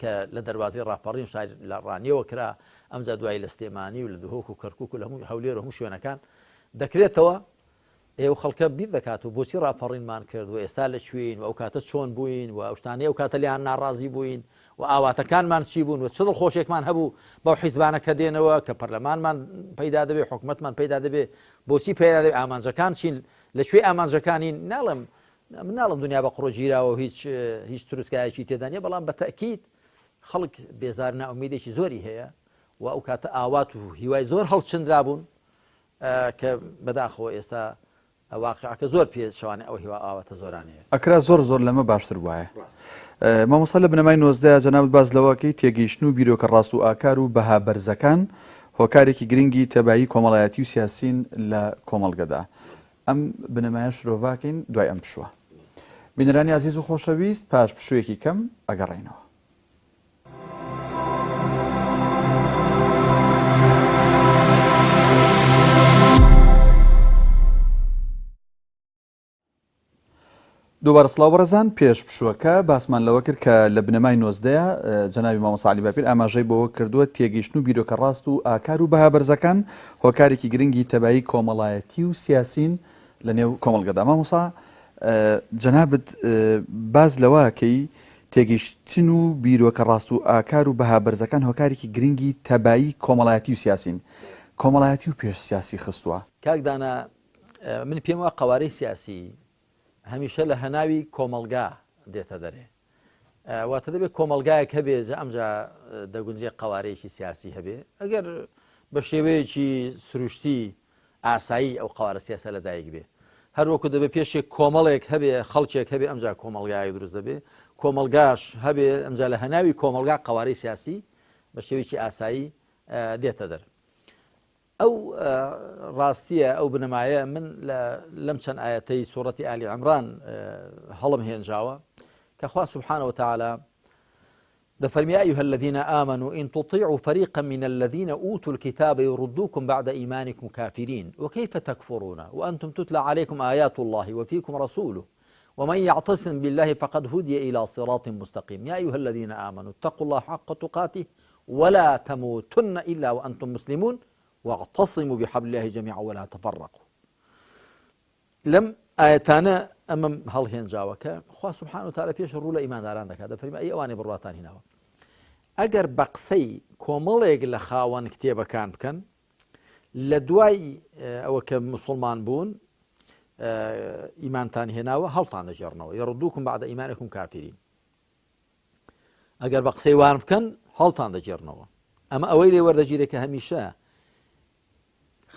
کە لە دەروازەی ڕاپەڕین شار لە ڕانیەوە کرا ئەمجا دوایی لە سلێمانی و لە دهۆک و کەرکک و لە هەموو هەولێر و هەموو شوێنەکان دەکرێتەوە ئێو خەڵکە بیر دەکات و بۆچی ڕاپەڕینمان کرد و ئێستا لە کوێین و ئەو کاتە چۆن بووین و ئەو شتانەی ئەو کاتە لێیان ناڕازی بووین و ئاواتەکانمان چی بوون و چ دڵخۆشێکمان هەبوو بەو حیزبانە کە دێنەوە کە پەرلەمانمان پەیدا دەبێ حکومەتمان پەیدا دەبێ بۆچی پەیدا دەبێ ئامانجەکان چین لە کوێ ئامانجەکانین ناڵێم من ناڵم دنیا بە قڕۆ گیراوە و هیچ هیچ تروسکایەکی تێدا نییە بەڵام بە تەئکید خەڵک بێزار نائومیدێکی زۆری هەیە و ئەو کاتە ئاوات و هیوای زۆر هەڵچنرابوون کە بەداخەوە ئێستا واقیعەکە زۆر پێچەوانەی ئەو هیوا ئاواتە زۆرانەیە. ئەکرا زۆر زۆر لەمە باشتر بوایە. مامۆستا لە بنەمای 19 جەنابت باس لەوەکەی تێگەیشتن و بیرۆکە ڕاست و ئاکار و بەها بەرزەکان هۆکارێکی گرنگی تەبایی کۆمەڵایەتی و سیاسین لە کۆمەڵگەدا. ئەم بنەمایە شرۆڤاکەین دوای ئەم پشووە. بینەرانی ئازیز و خۆشەویست پاش پشوویەکی کەم ئەگەڕێینەوە. دووبارە سڵاو بەڕێزان پێش پشووەکە باسمان لەوە کرد کە لە بنەمای نۆزدەیە جەنابی مامۆستا عەلی باپیر ئاماژەی بەوە کردووە تێگەیشتن و بیرۆکە ڕاست و ئاکار و بەها بەرزەکان هۆکارێکی گرنگی تەبایی کۆمەڵایەتی و سیاسین لە نێو کۆمەڵگەدا مامۆسا جەنابت باز لەوەکەی تێگەیشتن و بیرۆکە ڕاست و ئاکار و بەها بەرزەکان هۆکارێکی گرنگی تەبایی کۆمەڵایەتی و سیاسین کۆمەڵایەتی و پێش سیاسی خستووە. کاک دانا من پێم وا قەوارەی سیاسی هەمیشە لە هەناوی کۆمەڵگا دێتە دەرێ واتە دەبێت کۆمەڵگایەک هەبێ جا ئەمجا دەگونجێ قەوارەیەکی سیاسی هەبێ ئەگەر بە شێوەیەکی سروشتی ئاسایی ئەو قەوارە سیاسە لەدایک بێ هەروەکو دەبێ پێشێک کۆمەڵێک هەبێ خەڵکێک هەبێ ئەمجا کۆمەڵگایەک دروست دەبێ کۆمەڵگاش هەبێ ئەمجا لە هەناوی کۆمەڵگا قەوارەی سیاسی بە شێوەیەکی ئاسایی دێتە دەر ئەو ڕاستیە ئەو بنەمایە من لەم چەند ئاەتەی سوڕەتی ئالی عمران هەڵم هێنجاوە کە خوا سبحانە وتعالى دەفەرمی أيها الذين آمنوا إن تطيعوا فريقا من الذين أوتوا الكتاب يردوكم بعد إيمانكم كافرين وكيف تكفرون وأنتم تتلى عليكم آيات الله وفيكم رسوله ومن يعتصم بالله فقد هدي إلى صراط مستقيم يا أيها الذين آمنوا اتقوا الله حق تقاته ولا تموتن إلا وأنتم مسلمون واعتصموا بحبل الله جميعا ولا تفرقوا لەم ئایەتانە ئەمەم هەڵهێنجاوە کە خوا سبحانە وتعالی پێش ڕوو لە ئیمانداران دەکات دەفەرمێ ئەی ئەوانەی بڕواتان هیناوە ئەگەر بە قسەی کۆمەڵێک لە خاوەن کتێبەکان بکەن لە دوای ئەوە کە مسلمان بوون ئیمانتان هێناوە هەڵتان دەگێڕنەوە يردوكم بعد إيمانكم كافرين ئەگەر بە قسەی وان بکەن هەڵتان دەگێڕنەوە ئەمە ئەوەی لێ وەردەگیرێت کە هەمیشە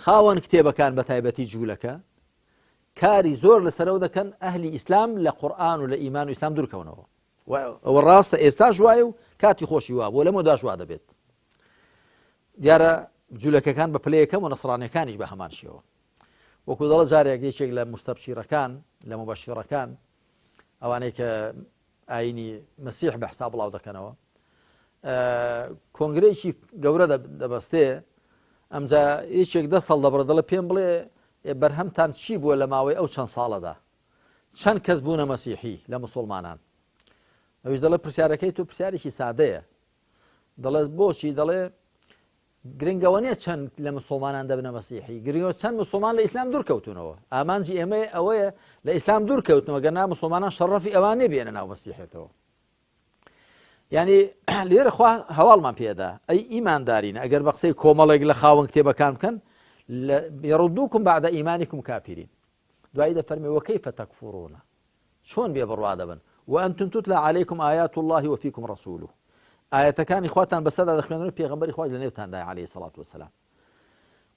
خاوەن کتێبەکان بە تایبەتی جوولەکە کاری زۆر لەسەرەوە دەکەن ئەهلی ئیسلام لە قورآن و لە ئیمان و ئیسلام دوورکەونەوە ئەوە ڕاستە ئێستاش وایە و کاتی خۆشی وا بۆ لەمە داش وا دەبێت دیارە جوولەکەکان بە پلەیەکەم و نەسرانەکانیش بە هەمان شێوە وەکو دەڵە جارێک یەکێک لە مستەبشیرەکان لە مبەشیڕەکان ئەوانەی کە ئاینی مەسیح بە حساب بڵاو دەکەنەوە کۆنگرەیەکی گەورە دەبەستێ ئەمجا یەکێک دەست هەڵدەبڕ دەڵێ پێم بڵێ بەرهەمتان چی بووە لە ماوەی ئەو چەند ساڵەدا چەند کەس بوونە مەسیحی لە مسلمانان ئەویش دەڵێ پرسیارەکەی تۆ پرسیارێکی سادەیە دەڵێت بۆچی دەڵێ گرنگ ئەوە نیە چەند لە مسوڵمانان دەبنە مەسیحی، گرنگ ئەوە چەند مسوڵمان لە ئیسلام دوور کەوتونەوە. ئامانجی ئێمە ئەوەیە لە ئیسلام دوور کەوتنەوە، گەر نا مسوڵمانان شەڕەفی ئەوان نیە بێنە ناو مەسیحێتەوە. یعنی لێرە خوا هەواڵمان پێدا ئەی ئیماندارین ئەگەر بە قسەی کۆمەڵێک لە خاوەن کتێبەکان بکەن يردوكم بعد إيمانكم كافرين دوایی دەفەرمێ وكيف تكفرون چۆن بێ بڕوا دەبن وانتم تتلى علیکم آیات اللە وفیکم رسوله ئایەتەکانی خواتان بەسەردا دەخوێنن پێغەمبەری خواش لە نێوتاندایە علیه الصلاة والسلام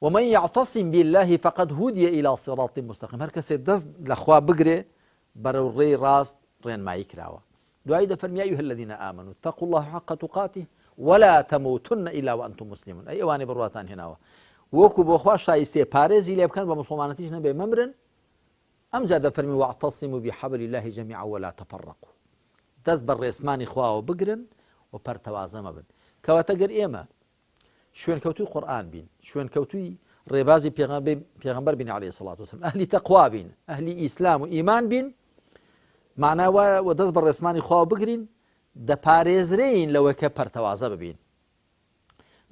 ومن يعتصم بالله فقد هدي إلى صراط مستقيم هەر کەسێ دەست لە خوا بگرێ بەرەو ڕێی ڕاست ڕێنمایی کراوە دوایی دەفەرمی أيها الذين آمنوا اتقوا الله حق تقاته ولا تموتن إلا وأنتم مسلمون ئەی ئەوانەی بڕواتان هێناوە وەکو بۆ خوا شایستەیە پارێزی لێ بکەن بە مسلمانەتیش نەبێ مەمرن ئەمجا دەفەرمی واعتصموا بحبل اللە جمیعا ولا تفرقوا دەست بە ڕێسمانی خواوە بگرن و پەرتەوازە مەبن کەواتە گەر ئێمە شوێنکەوتوی قورآن بین شوێنکەوتوی ڕێبازی پێغەمبەر بین عليه الصلاة والسلام ئەهلی تەقوا بین ئەهلی ئیسلام و ئیمان بین معنا وایە و دەست بە ڕێسمانی خواوە بگرین دەپارێزرێین لەوەی کە پەرتەوازە ببین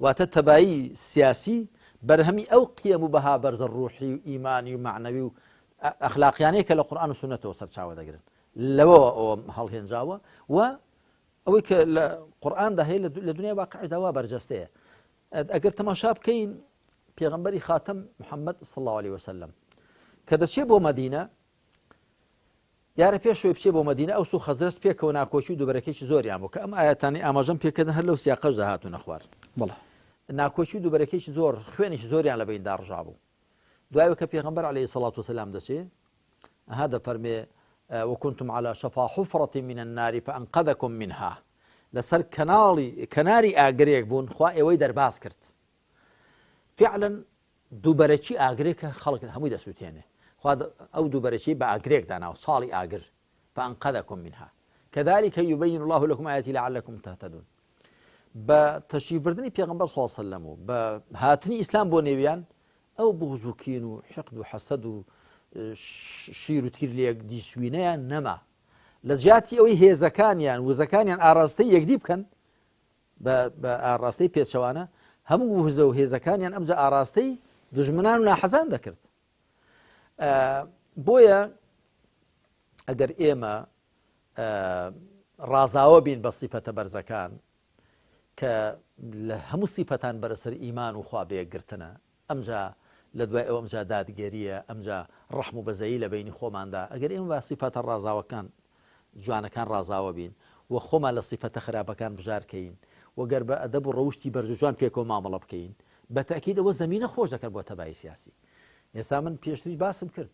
واتە تەبایی سیاسی بەرهەمی ئەو قیەم و بەها بەرزە ڕوحی و ئیمانی و مەعنەوی و ئەخلاقیانەیە کە لە قورئان و سوننەتەوە سەرچاوە دەگرن لەوەوە ئەوە هەڵهێنجاوە و ئەوەی کە لە قورئاندا هەیە لە دنیای واقعدا وا بەرجەستەیە ئەگەر تەماشا بکەین پێغەمبەری خاتەم محەممەد صلی الله عليه وسلم کە دەچێ بۆ مەدینە دیارە پێش ئەوەی بچێ بۆ مەدینە ئەوس و خەزرەج پێکەوە ناکۆکی و دووبەرەکێکی زۆریان بوو کە ئەم ئایەتانەی ئاماژەم پێکردن هەر لەو سیاقەشدا هاتوونە خوار. بەڵێ. ناکۆکی و دووبەرەکێکی زۆر، خوێنێکی زۆریان لە بەیندا ڕژابوو. دوایەوە کە پێغەمبەر علیه الصلاة والسلام دەچێ ئەها دەفەرمێ وكنتم على شفا حفرة من النار فأنقذكم منها لەسەر کەناڵی کەناری ئاگرێک بوون خوا ئێوەی دەرباز کرد فعلا دووبەرەکی ئاگرێکە خەڵک هەمووی دەسووتێنێ خوا ئەو دووبەرەکی بە ئاگرێک داناوە چاڵی ئاگر فأنقذكم منها كذلك يبين الله لكم آياته لعلكم تهتدون بە تەشریف بردنی پێغەمبەر صلی الله علیه وسلم و بە هاتنی ئیسلام بۆ نێویان ئەو بغز و کین و حقد و حەسەد و شیر و تیر لێک دیسوینەیان نەما لە جیاتی ئەوەی هێزەکانیان وزەکانیان ئاراستەی یەکدی بکەن بە ئاراستەی پێچەوانە هەموو وزە و هێزەکانیان ئەمجا ئاراستەی دژمنان و ناحەزان دەکرد بۆیە ئەگەر ئێمە ڕازاوە بین بە سیفەتە بەرزەکان کە لە هەموو سیفەتان بەرەسەر ئیمان و خوا بەیەکگرتنە ئەمجا لە دوای ئەو ئەمجا دادگەریە ئەمجا ڕەحم و بەزەیی لە بەینی خۆماندا ئەگەر ئێمە بە سیفەتە ڕازاوەکان جوانەکان ڕازاوە بین و خۆمان لە سیفەتە خراپەکان بژارکەین و گەر بە ئەدەب و ڕەوشتی بەرز و جوان پێکەوە مامەڵە بکەین بە تەئکید ئەوە زەمینە خۆش دەکەن بۆ تەبایی سیاسی ئێستا من پێشتریش باسم کرد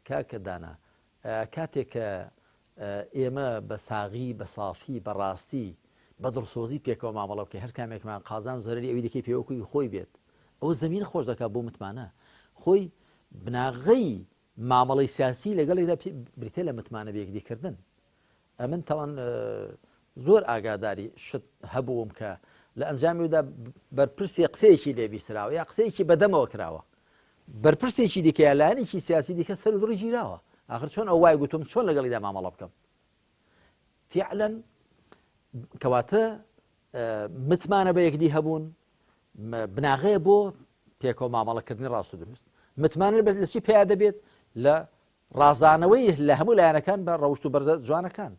کاکە دانا کاتێک کە ئێمە بە ساغی، بە سافی، بە ڕاستی، بە دڵسۆزی پێکەوە مامەڵە بکەین، هەر کامێکمان قازانج و زەرەری ئەوی دیکەی پێ وەکو هی خۆی بێت، ئەوە زەمینە خۆش دەکات بۆ متمانە. خۆی بناغەی مامەڵەی سیاسی لەگەڵ یەکدا بریتییە لە متمانە بە یەکدی کردن. ئەمن تاوان زۆر ئاگاداری شت هەبووم کە لە ئەنجامیدا بەرپرسی قسەیەکی لێ بیستراوە یا قسەیەکی بەدەمەوە کراوە بەرپرسێکی دیکە یا لایەنێکی سیاسی دیکە سەر و دڕی گیراوە ئاخر چۆن ئەو وای گوتم چۆن لەگەڵیدا مامەڵە بکەم فعلا کەواتە متمانە بە یەکدی هەبوون بناغەیە بۆ پێکەوە مامەڵەکردنی ڕاست و دروست متمانە لە چی پیا دەبێت لە ڕازانەوەی لە هەموو لایەنەکان بە ڕەوشت و بەرزە جوانەکان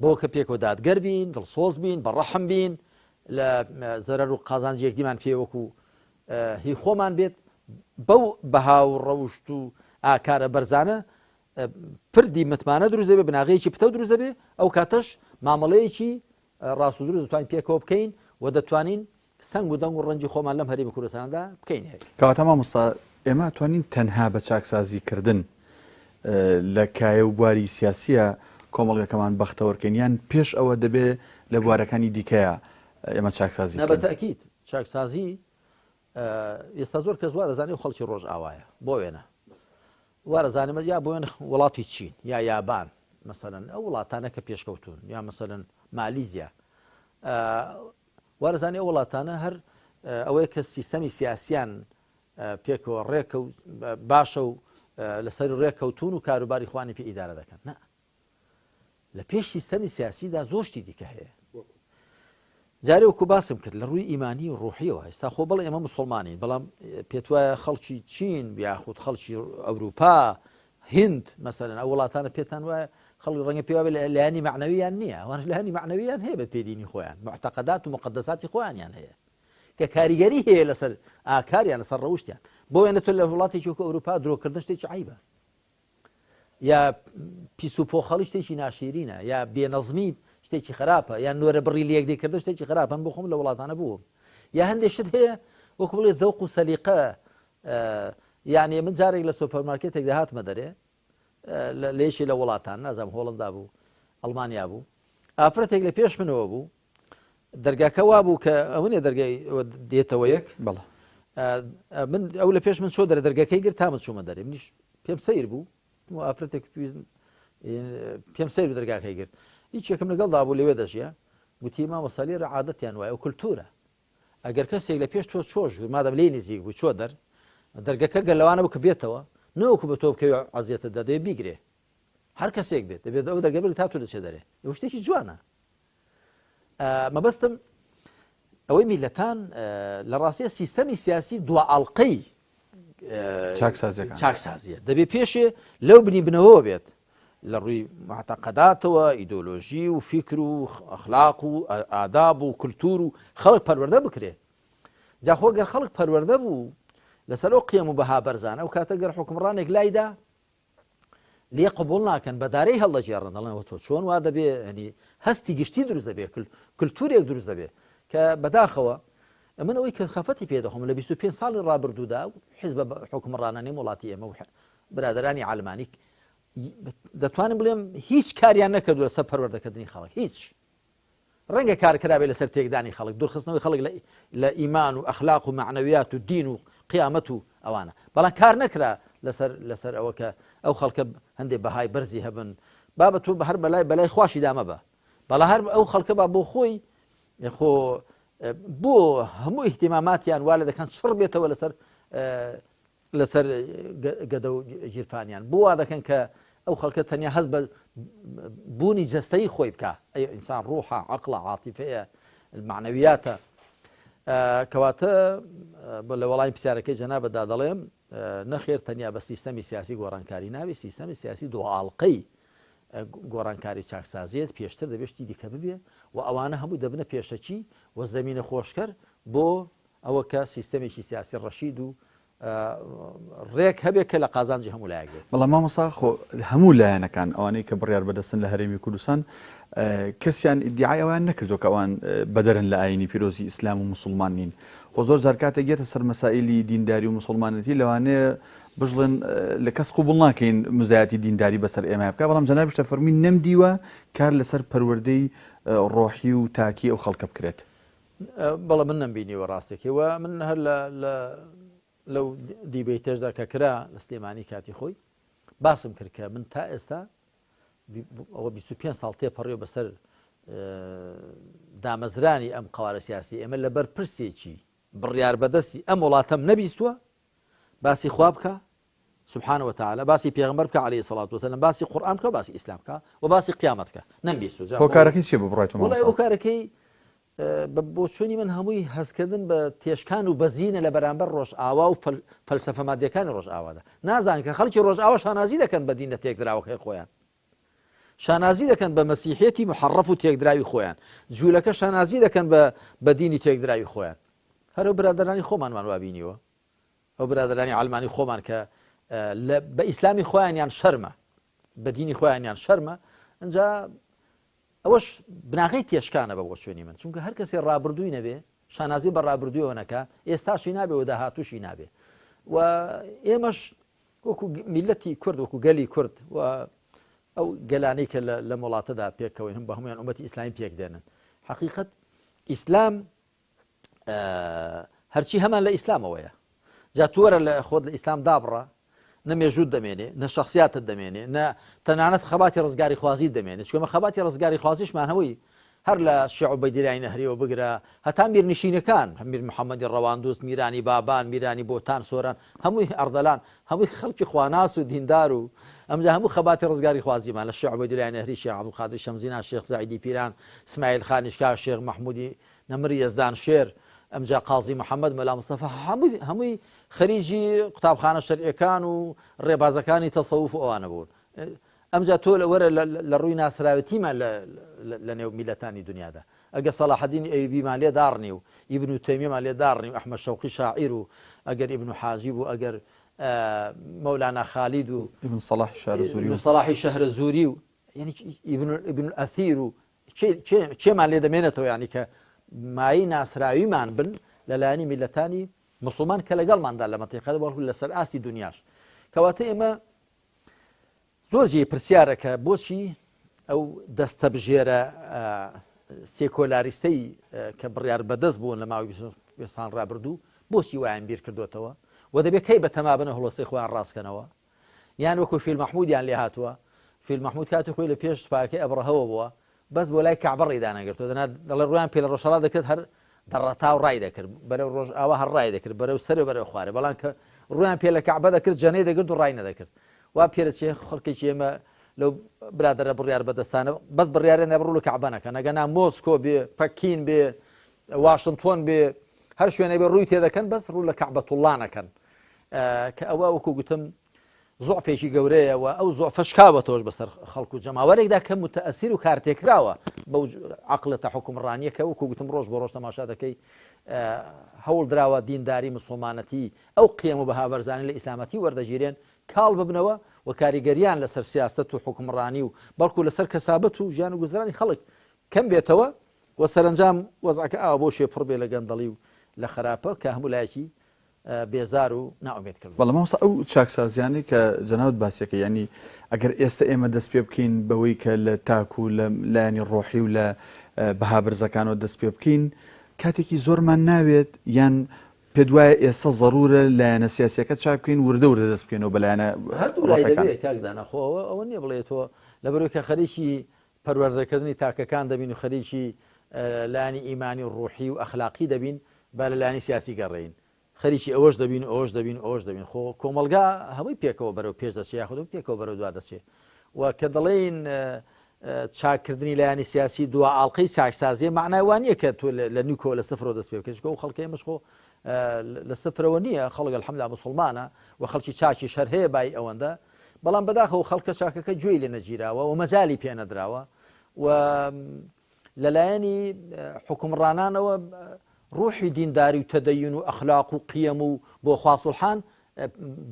بۆ کە پێکەوە دادگەر بین دڵسۆز بین بە ڕەحم بین لە زەرەر و قازانجی یەکدیمان پێ وەکو هی خۆمان بێت بەو بەها و ڕەوشت و ئاکارە بەرزانە پردی متمانە دروست دەبێت بناغەیەکی پتەو دروست دەبێت ئەو کاتەش مامەڵەیەکی ڕاست و دروست دەتوانین پێکەوە بکەین و دەتوانین سەنگ و دەنگ و ڕەنجی خۆمان لەم هەرێمی کوردستانەدا بکەینە یەک. کەواتە مامۆستا ئێمە ئەتوانین تەنها بە چاکسازی کردن لە کایە و بواری سیاسیە کۆمەڵگەکەمان بەختەوەر کەین یان پێش ئەوە دەبێ لە بوارەکانی دیکەیە ئێمە چاکسازی بکەین؟ نا بە تەئکید چاکسازی ئێستا زۆر کەس وا دەزانێ خەڵکی ڕۆژئاوایە بۆ وێنە وا دەزانێ یا بۆ وێنە وڵاتی چین یا یابان مەسەلەن ئەو وڵاتانە کە پێشکەوتون یا مەسەلەن مالیزیا وا دەزانێ ئەو وڵاتانە هەر ئەوەیە کە سیستەمی سیاسیان پێکەوە ڕێکە و باشە و لەسەر ڕێککەوتون و کاروباری خوانی پێ ئیدارە دەکەن نا لە پێش سیستەمی سیاسیدا زۆر شتی دیکە هەیە جارێ وەکو باسم کرد لە ڕووی ئیمانی و ڕوحیەوە ئێستا خۆ بەڵێ ئێمە مسلمانین بەڵام پێتوایە خەڵکی چین یاخود خەڵکی ئەوروپا هند مەسەلەن ئەو وڵاتانە پێتان وایە خەڵک ڕەنگە پێ وابێ لایەنی مەعنەویان نییە ئەوانش لایەنی مەعنەویان هەیە بە پێدینی خۆیان معتەقەدات و مقدساتی خۆیانیان هەیە کە کاریگەری هەیە لەسەر ئاکاریان لەسەر ڕەوشتیان بۆ وێنە تۆ لە وڵاتێکی وەکو ئەوروپا درۆکردن شتێکی عیبە یا پیس و پۆخەڵی شتێکی ناشیرینە یا بێنەزمی شتێکی خراپە یان نۆرە بڕی لەیەکدیکردن شتێکی خراپە من بۆ خۆم لە وڵاتانە بووم یا هەندێک شت هەیە وەکو بڵێ زەوق و سەلیقە یعنی من جارێک لە سۆپەرمارکێتێک دەهاتمە دەرێ لە یەکێ لە وڵاتان نازانم هۆڵندا بوو ئەڵمانیا بوو ئافرەتێک لە پێش منەوە بوو دەرگاکە وا بوو کە ئەوە نیە دەرگای دێتەوە یەک بەڵێ من ئەو لە پێش من چۆ دەرە دەرگەکەی گرت تا من چوومە دەرێ منیش پێم سیر بوو و ئافرەتێک پێویست پێم سیر بوو دەرگاکەی گرت هیچێکم لەگەڵدا بوو لەوێ دەژیا گوتی مامۆستا لێرە عادەتیان وایە و کولتوورە ئەگەر کەسێک لە پێش تۆ چۆ ژوور مادەم لێی نزیک بوو چۆ دەر دەرگەکە گەر لەوانە بوو کە بێتەوە نەوەکو بە تۆ بکەوێ عەزیەتت دا دەبێ بیگرێ هەر کەسێک بێت دەبێت ئەو دەرگە بگرێت تا تۆ دەچێ دەرێ ئەو شتێکی جوانە مەبەستم ئەوەی میلەتان لە ڕاستیە سیستەمی سیاسی دوا ئاڵلقەی چاکسازیە دەبێ پێشێ لەو بنی بنەوە بێت لە ڕووی معتەقەداتەوە ئیدۆلۆژی و فیکر و ئەخلاق و ئاداب و کولتور و خەڵک پەروەردە بکرێ جا خۆ گەر خەڵک پەروەردە بوو لەسەر ئەو قیەم و بەها بەرزانە ئەو کاتە گەر حکومڕانێک لایدا لێ قبول ناکەن بە دارەی هەڵدەگێڕن دەڵێن تۆ چۆن وا دەبێ ینی هەستی گشتی دروست دەبێت کللتورێک دروست دەبێت کە بەداخەوە. من ئەوەی کە خەفەتی پێ دەخۆم لە 25 ساڵی ڕابردوودا حزب حکومڕانانی وڵاتی ئێمە و برادرانی عالمانی دەتوانم بڵێم هیچ کاریان نەکردووە لەسەر پەروەردەکردنی خەڵک هیچ ڕەنگە کار کرابێ لەسەر تێکدانی خەڵک دوورخستنەوەی خەڵک لە ئیمان و ئەخلاق و معنەویات و دین و قیامەت و ئەوانە بەڵام کار نەکرا لەسەر لەسەر ئەوە کە ئەو خەڵکە هەندێک بەهای بەرزی هەبن بابە تۆ بە هەر بەلای بەلای خواشی دامەبە بەڵام هەر ئەو خەڵکە با بۆ خۆی خۆ بۆ هەموو احتیماماتیان وا لە دەکەن چڕ بێتەوە لەسەر لەسەر گەدە و گیرفانیان بۆ وا دەکەن کە ئەو خەڵکە تەنیا هەست بە بوونی جەستەیی خۆی بکە ئەی ئینسان ڕوحە عقلە عاتیفەیە معنەویاتە کەواتە لە وەڵامی پرسیارەکەی جەنابەتدا دەڵێم نەخێر تەنیا بە سیستەمی سیاسی گۆڕانکاری ناوی سیستەمی سیاسی دوئاڵلقەی گۆڕانکاری چاکسازیێت پێشتر دەبێت شتی دیکە ببێ و ئەوانە هەموو دەبنە پێشەکی و زەمینە خۆشکەر بۆ ئەوە کە سیستەمێکی سیاسی ڕەشید و ڕێک هەبێت کە لە قازانجی هەموو لایەک بێت. بەڵام مامۆستا خۆ هەموو لایەنەکان ئەوانەی کە بڕیار بەدەستن لە هەرێمی کوردستان کەسیان ئیدیعای ئەویان نەکردو کە ئەوان بەدەرن لە ئاینی پیرۆزی ئیسلام و موسڵمان نین. خۆ زۆر جار کاتێک یەتە سەر مەسائیلی دینداری و موسڵمانەتی لەوانەیە بشڵێن لە کەس قوبڵ ناکەین مزایەتی دینداری بەسەر ئێمە بکە بەڵام جەنابیش دەفەرمووی نەمدیوە کار لەسەر پەروەردەی ڕۆحی و تاکی ئەو خەڵکە بکرێت. بەڵێ من نەمبینیوە ڕاستەکەی و من هەر لە لە لەو دیبەیتەشدا کە کرا لە سلێمانی کاتی خۆی باسم کرد کە من تا ئێستا ئەوە 25 ساڵ تێپەڕیوە بەسەر دامەزرانی ئەم قوارە سیاسی ئێمە لەبەر پرسێکی بڕیار بەدەستی ئەم وڵاتەم نەبیستووە باسی خوا بکە سبحانە وتعالی باسی پێغەمبەر بکە علیە سڵات وسلام باسی قورئان بکە باسی ئیسلام بکە و باسی قیامەت بکە نەمبیستوە جا هۆکارەکەی چیە بە بڕوای تۆ مامۆستا؟ هۆکارەکەی بە بۆچوونی من هەمووی هەستکردن بە تێشکان و بەزینە لە بەرامبەر ڕۆژئاوا و فەلسەفە مادیەکانی ڕۆژئاوادا نازان کە خەڵکی ڕۆژئاوا شانازی دەکەن بە دینە تێکدراوەکەی خۆیان شانازی دەکەن بە مەسیحیەتی محەڕەف و تێکدراوی خۆیان جوولەکە شانازی دەکەن بە بە دینی تێکدراوی خۆیان هەرو برادەرانی خۆمانمان وابینیوە ئەو برادەرانی عەلمانی خۆمان کە لە بە ئیسلامی خۆیانیان شەرمە بە دینی خۆیانیان شەرمە ئەجا ئەوەش بناغەی تێشکانە بە بۆچوونی من چونکە هەر کەسێ ڕابردووی نەبێ شانازی بە ڕابردوویەوە نەکا ئێستاشی نابێ و داهاتووشی نابێ و ئێمەش وەکو میلەتی کورد وەکو گەلی کورد و ئەو گەلانەی کە لە وڵاتەدا پێکەوەین هەم بە هەمویان ئومەتی ئیسلامی پێک دێنن حقیقت ئیسلام هەرچی هەمان لە ئیسلامەوەیە جا تۆرە لە خۆت لە ئیسلام دابڕە نە مێژووت دەمێنێ نە شخصیاتت دەمێنێ نە تەنانەت خەباتی ڕزگاری خوازی دەمێنێت چکەمە خەباتی ڕزگاری خوازیشمان هەمووی هەر لە شێعو بەدیرای نەهریەوە بگرە هەتا میرنشینەکان میر محەممەدی ڕەواندوست میرانی بابان میرانی بۆتان سۆران هەمووی ئەردەلان هەمووی خەڵکی خواناس و دیندار و ئەمجا هەموو خەباتی ڕزگاری خوازیمان لە شێعو بەدیرای نەهری شێخ عەبدولقادری شەمزینان شێخ زەعیدی پیران سمایل خانیشکا شێخ مەحموودی نەمر یەزدان شێر، ئەمجا قازی محەمەد، مەلا مستەفا هەمووی هەمووی خەریکی قوتابخانە شەرعیەکان و ڕێبازەکانی تەسەوف و ئەوانە بوون. ئەمجا تۆ لە وەرە لە ڕووی ناسراوێتیمان لە نێو میلەتانی دنیادا. ئەگەر سەڵاحەدینی ئەیوبیمان لێ داڕنی و ئیبن و تەیمیەمان لێ داڕنی و ئەحمەد شەوقی شاعیر و ئەگەر ئیبن و حاجیب و ئەگەر مەولانا خالید و ئیبن سەڵاحی شارەزووری و سەڵاحی شەهرەزووری و یعنی ئیبن ئەثیر و کێمان لێ دەمێنێتەوە یانی کە مایەی ناسراویمان بن لەلایەنی میلەتانی مسلمان کە لەگەڵماندا لە مەتیقە بەڵکو لەسەر ئاستی دنیاش کەواتە ئێمە زۆر جێ پرسیارە کە بۆچی ئەو دەستەبژێرە سێکۆلاریستەی کە بڕیار بەدەست بوون لە ماوەی ساڵ ڕابردوو بۆچی وایان بیر کردوێتەوە و دەبێت کەی بەتەما بنە هەڵۆسی خۆیان ڕاستکەنەوە یان وەکو فیل مەحمودیان لێ هاتووە فیل مەحمود کاتی خۆی لە پێش سوپاکەی ئەبڕەهەوە بووە بەس بۆ لای کەعبە ڕێی دانەگرتووە دەنا دەڵێ ڕویان پێ لە ڕۆژهەڵات دەکرد هەر دەڕەتا و ڕای دەکرد بەرەو ڕۆژ ئاوا هەر ڕای دەکرد بەرەو سەر و بەرەو خوارێ بەڵام کە ڕویان پێ لە کەعبە دەکرد جەنەی دەگرت و ڕای نەدەکرد وا پێدەچێ خەڵکێکی ئێمە لەو برادەرە بڕیار بەدەستانە بەس بڕیارێ نەبڕوو لە کەعبە نەکەن ئەگەنا مۆسکۆ بێ پەکین بێ واشنتۆن بێ هەر شوێنێ بێ ڕووی تێدەکەن بەس ڕوو لە کەعبەتوڵڵا نەکەن کە ئەوە وەکو گوتم زۆفێکی گەورەیە و ئەو زۆفە شکاوەتەوەش بەسەر خەڵکو و جەماوەرێکدا کە متەئەسیر و کارتێکراوە بەو عقلەتە حکومڕانیەکە وەکو گوتم ڕۆژ بۆ ڕۆژ تەماشا دەکەی هەوڵ دراوە دینداری مسلمانەتی ئەو قیەم و بەها بەرزانی لە ئیسلامەتی وەردەگیرێن کاڵ ببنەوە و کاریگەریان لەسەر سیاست و حکومڕانی و بەڵکو لەسەر کەسابەت و ژیان و گوزرانی خەڵک کەم بێتەوە و سەرەنجام وەزعەکە ئاوا بۆ شێ پڕ بێ لە گەندەڵی و لە خراپە کە هەموو لایەکی بێزار و نائومێد کردووە. بەڵێ مامۆستا ئەو چاکسازیانەی کە جەنابت باسیەکەی یانی ئەگەر ئێستا ئێمە دەست پێ بکەین بەوەی کە لە تاک و لە لایەنی ڕۆحی و لە بەها بەرزەکانەوە دەست پێ بکەین کاتێکی زۆرمان ناوێت یان پێت وایە ئێستا زەرورە لایەنە سیاسیەکە چاک بکەین وردە وردە دەست بکەینەوە بە لایەنە هەردوو لای دەبێت کاک دانا خۆ ئەوە ئەوە نییە بڵێ تۆ لەبەرەوەی کە خەریکی پەروەردەکردنی تاکەکان دەبین و خەریکی لایەنی ئیمانی و ڕوحی و ئەخلاقی دەبین با لە لایەنی سیاسی گەڕێین خەریکی ئەوەش دەبین و ئەوەش دەبین و ئەوەش دەبین خۆ کۆمەڵگا هەمووی پێکەوە بەرەو پێش دەچێ یاخود هەمووی پێکەوە بەرەو دوا دەچێ و کە دەڵێین چاککردنی لایەنی سیاسی دوا ئاڵقەی چاکسازیە معنای وان نییە کە تۆ لە نیوکەوە لە سفرەوە دەست پێ بکەیت چونکە ئەو خەڵکەی ئێمەش خۆ لە سفرەوە نییە خەڵک الحمدلله مسلمانە و خەڵکی چاکی شەر هەیە بای ئەوەندە بەڵام بەداخەوە خەڵکە چاکەکە گوێی لێ نەگیراوە و مەجالی پێ نەدراوە و لەلایەنی حکومڕانانەوە ڕوحی دینداری و تەدەین و ئەخلاق و قیەم و بۆ خواسوڵحان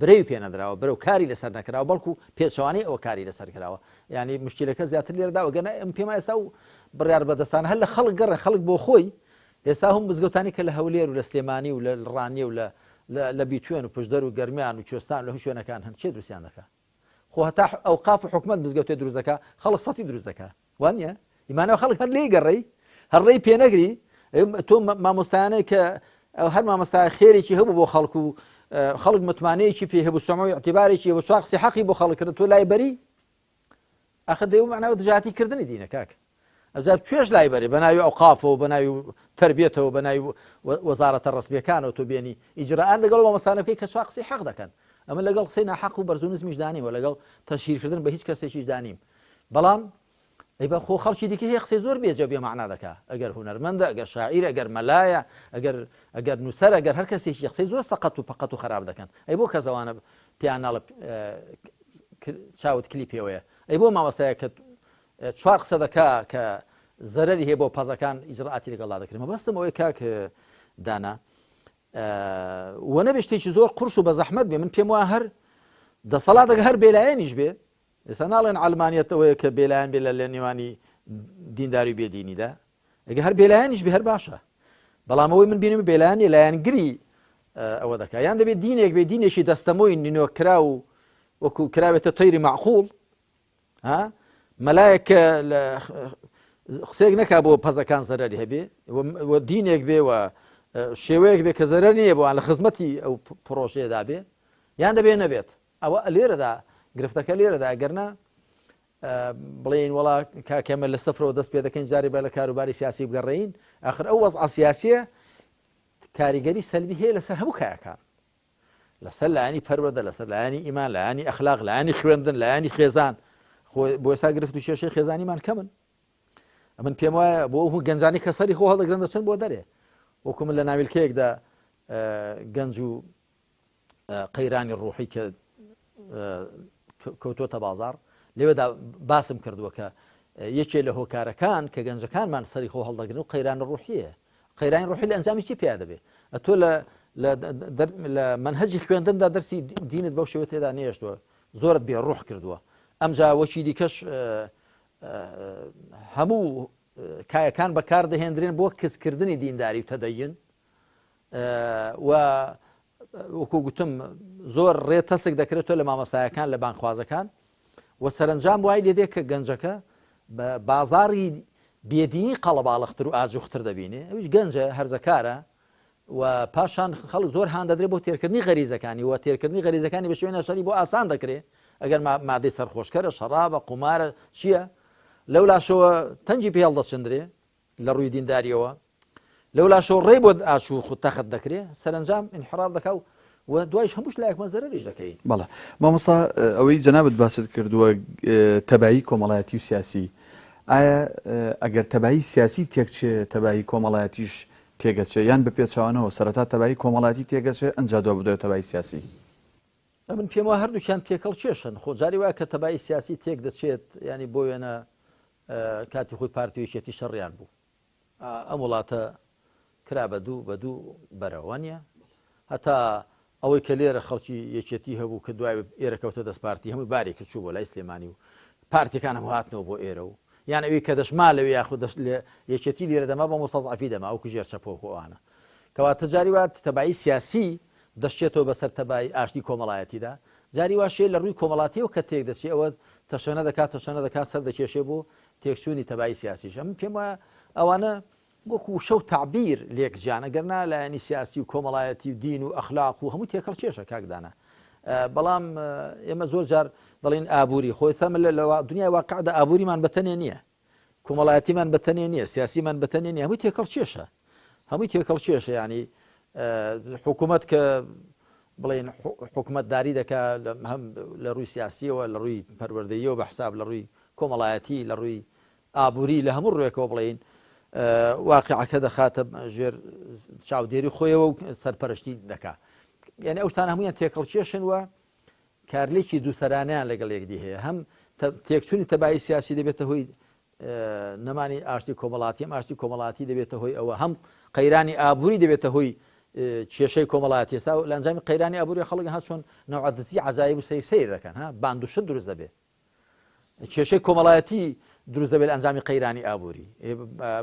برەوی پێ نەدراوە برەو کاری لەسەر نەکراوە بەڵکو پێچەوانەی ئەوە کاری لەسەر کراوە ینی مشکلەکە زیاتر لێرەدا وەگەنە ئەم پێم ئێستا و بڕیار بەدەستان هەر لە خەڵک گەڕێ خەڵک بۆ خۆی ئێستا هەم مزگەوتانی کە لە هەولێر و لە سلێمانی و لە ڕانیە و لە لە بیتوێن و پشدەر و گەرمیان و کوێستان لە هەموو شوێنەکان هەن کێ دروستیان دەکا خۆ هەتا ئەوقاف و حکومەت مزگەوتێ دروست دەکا خەڵک سەتی دروست دەکا وانە ئیمانەوە خەڵک هەر لێی گەڕێی هەر ڕێی پێنەگری تۆ مامۆستایانەی کە هەر مامۆستا خێرێکی هەبوو بۆ خەڵک و خەڵک متمانەیەکی پێ هەبوو سەمەوی اعتبارێکی هەبوو چوار قسەی حەقی بۆ خەڵک کرد تۆ لای بەری ئەخە دەیو معناوە دژاتی کردنی دینە کاک ئەجا کوێش لای بەرێ بە ناوی ئەوقافەوە بە ناوی تربیەتەوە بە ناوی وەزارەتە ڕسمیەکانەوە تۆ بێنی ئیجرائات لەگەڵ مامۆستانە بکەی کە چوار قسەی حەق دەکەن ئەمە لەگەڵ قسەی ناحەق و بەرز و نزمیش دانیم و لەگەڵ تەشهیرکردن بە هیچ کەسێکیش دانیم بەڵام ئەی بە خۆ خەڵکی دیکە هەیە قسەی زۆر بێجە بێ مەعنا دەکا ئەگەر هونەرمەندە ئەگەر شاعیرە ئەگەر مەلایە ئەگەر ئەگەر نووسەر ئەگەر هەر کەسێکی قسەی زۆر سەقەت و پەقەت و خراپ دەکەن ئەی بۆ کەس ئەوانە پێیان ناڵێ چاوت کلی پێوەیە ئەی بۆ مامۆستایە کە چوار قسە دەکا کە زەرەری هەیە بۆ پەزەکان ئیجرائاتی لەگەڵدا دەکرێت مەبەستم ئەوەیە کاک دانا وە نەبێ شتێکی زۆر قورس و بە زەحمەت بێ من پێم وایە هەر دەسەڵاتەکە هەر بێلایەنیش بێ ئێستا ناڵێن عەلمانیەت ئەوەیە کە بێلایەن بێ لە نێوانی دینداری و بێدینیدا ئەگە هەر بێلایەنیش بێ هەر باشە بەڵام ئەوەی من بینم بێلایەن نیە لایەنگری ئەوە دەکا یان دەبێت دینێک بێ دینێکی دەستەمۆی نینۆکرا و وەکو کراوێتە تەیری معقول ها مەلایەک کە لە قسەیەک نەکا بۆ پەزەکان زەرەری هەبێ و دینێک بێ و شێوەیەک بێ کە زەرەر نییە بۆیان لە خزمەتی ئەو پرۆژەیەدا بێ یان دەبێ نەبێت ئەوە لێرەدا گرفتەکە لێرەدا گەرنا بڵێین وڵا کاکەمە لە سفرەوە دەست پێ دەکەین جاری بە لە کاروباری سیاسی بگەڕین ئاخر ئەو وەزع سیاسیە کاریگەری سەلبی هەیە لەسەر هەموو کایەکان لەسەر لایەنی پەروەردە، لەسەر لایەنی ئیمان، لایەنی ئەخلاق، لایەنی خوێندن، لایەنی خێزان. خۆ بۆ ئێستا گرفت و کێشەی خێزانیمان کەمن. من پێم وایە بۆ ئەو گەنجانی کە سەری خۆ هەڵدەگرن دەچن بۆ دەرێ. وەکو من لە ناویلکەیەکدا گەنج و قەیرانی ڕوحی کە کەوتۆتە بازاڕ لەوێدا باسم کردووە کە یەکێ لە هۆکارەکان کە گەنجەکانمان سەری خۆ هەڵدەگرن و قەیرانە ڕوحیە قەیرانی ڕۆحی لە ئەنجامی چی پیا دەبێ ئەتۆ لە لە مەنهەجی خوێندندا دەرسی دینت بەو شێوە تێدا نێشتووە زۆرت بێ ڕۆح کردووە ئەمجا وەکی دیکەش هەموو کایەکان بەکار دەهێندرێن بۆ کزکردنی دینداری و تەدەین و وەکو گوتم زۆر ڕێ تەسک دەکرێتەوە لە مامۆستایەکان لە بانگخوازەکان و سەرنجام وای لێ دێ کە گەنجەکە بە بازاڕی بێدینی قەڵەباڵختر و ئاجوختر دەبینێ ئەویش گەنجە هەرزەکارە و پاشان خەڵک زۆر هان دەدرێت بۆ تێرکردنی غەریزەکانی و تێرکردنی غەریزەکانی بە شێوەی ناشەری بۆ ئاسان دەکرێت ئەگەر مادەی سەرخۆشکەرە شەڕابە قومارە چییە لەو لاشەوە تەنگی پێ هەڵدەچندرێ لە ڕووی دینداریەوە لەولاشەوە ڕێی بۆ ئاچوو خو تەخت دەکرێ سەرەنجام ئینحراف دەکا و و دوایش هەمووش لایەکمان زەرەریش دەکەین. بەڵێ مامۆستا ئەوەی جەنابت باست کردووە تەبایی کۆمەڵایەتی و سیاسی ئایا ئەگەر تەبایی سیاسی تێکچێ تەبایی کۆمەڵایەتیش تێگەچێ یان بە پێچەوانەوە سەرەتا تەبایی کۆمەڵایەتی تێگەچێ ئەنجا دوا بدوای تەبایی سیاسی؟ من پێم وایە هەردووکیان تێکەڵ کێشن خۆ جاری وایە کە تەبایی سیاسی تێک دەچێت ینی بۆ وێنە کاتی خۆی پارتی و یەکێتی شەڕیان بوو ئەم وڵاتە کرا بە دوو بە دوو بەرە وانە هەتا ئەوەی کە لێرە خەڵکی یەکێتی هەبوو کە دوای ئێرە کەوتە دەست پارتی هەمووی بارێک چوو بۆ لای سلێمانی و پارتیەکان هەموو هاتنەوە بۆ ئێرە و یان ئەوی کە دەشما لەوێ یاخود دەش لێ یەکێتی لێرە دەما بە مستەزعەفی دەما وەکو ژێر چەپۆک و ئەوانە. کەواتە جاری وا تەبایی سیاسی دەشچێتەوە بەسەر تەبایی ئاشتی کۆمەڵایەتیدا، جاری واش هەیە لە ڕووی کۆمەڵاتیەوە کە تێک دەچێ ئەوە تەشەنە دەکات تەشەنە دەکات سەر دەکێشێ بۆ تێکچوونی تەبایی سیاسیش. ئەمن پێم وایە ئەوانە وەکو وشە و تەعبیر لێک جیان، ئەگەر نا لایەنی سیاسی و کۆمەڵایەتی و دین و ئەخلاق و هەموو تێکەڵ کێشە کاک دانا. بەڵام ئێمە زۆر جار دەڵێین ئابووری، خۆ ئێستا من لە دنیای واقعدا ئابووریمان بەتەنێ نییە. کۆمەڵایەتیمان بە تەنێ نییە، سیاسیمان بە تەنێ نییە، هەمووی تێکەڵ کێشە، هەمووی تێکەڵ کێشە یانی حکوومەت کە بڵێن حکوومەتداری دەکا هەم لە ڕووی سیاسیەوە لە ڕووی پەروەردەیەوە بە حساب لە ڕووی کۆمەڵایەتی لە ڕووی ئابووری لە هەموو ڕوێکەوە بڵین واقعەکە دەخاتە ژێر چاودێری خۆیەوە و سەرپەرشتی دەکا یعنی ئەو شتان هەمویان تێکەڵ کێشن وە کارلێکی دووسەرانەیان لەگەڵ یەکدی هەیە، هەم تێکچوونی تەبایی سیاسی دەبێتە هۆی نەمانی ئاشتی کۆمەڵاتی، ئەم ئاشتی کۆمەڵاتی دەبێتە هۆی ئەوە، هەم قەیرانی ئابووری دەبێتە هۆی کێشەی کۆمەڵایەتی. ئێستا لە ئەنجامی قەیرانی ئابووری خەڵک ها چۆن نەوعە دزی عەجایب و سەیر سەیر دەکەن، ها باند و شت دروست دەبێت. کێشەی کۆمەڵایەتی دروست دەبێت لە ئەنجامی قەیرانی ئابووری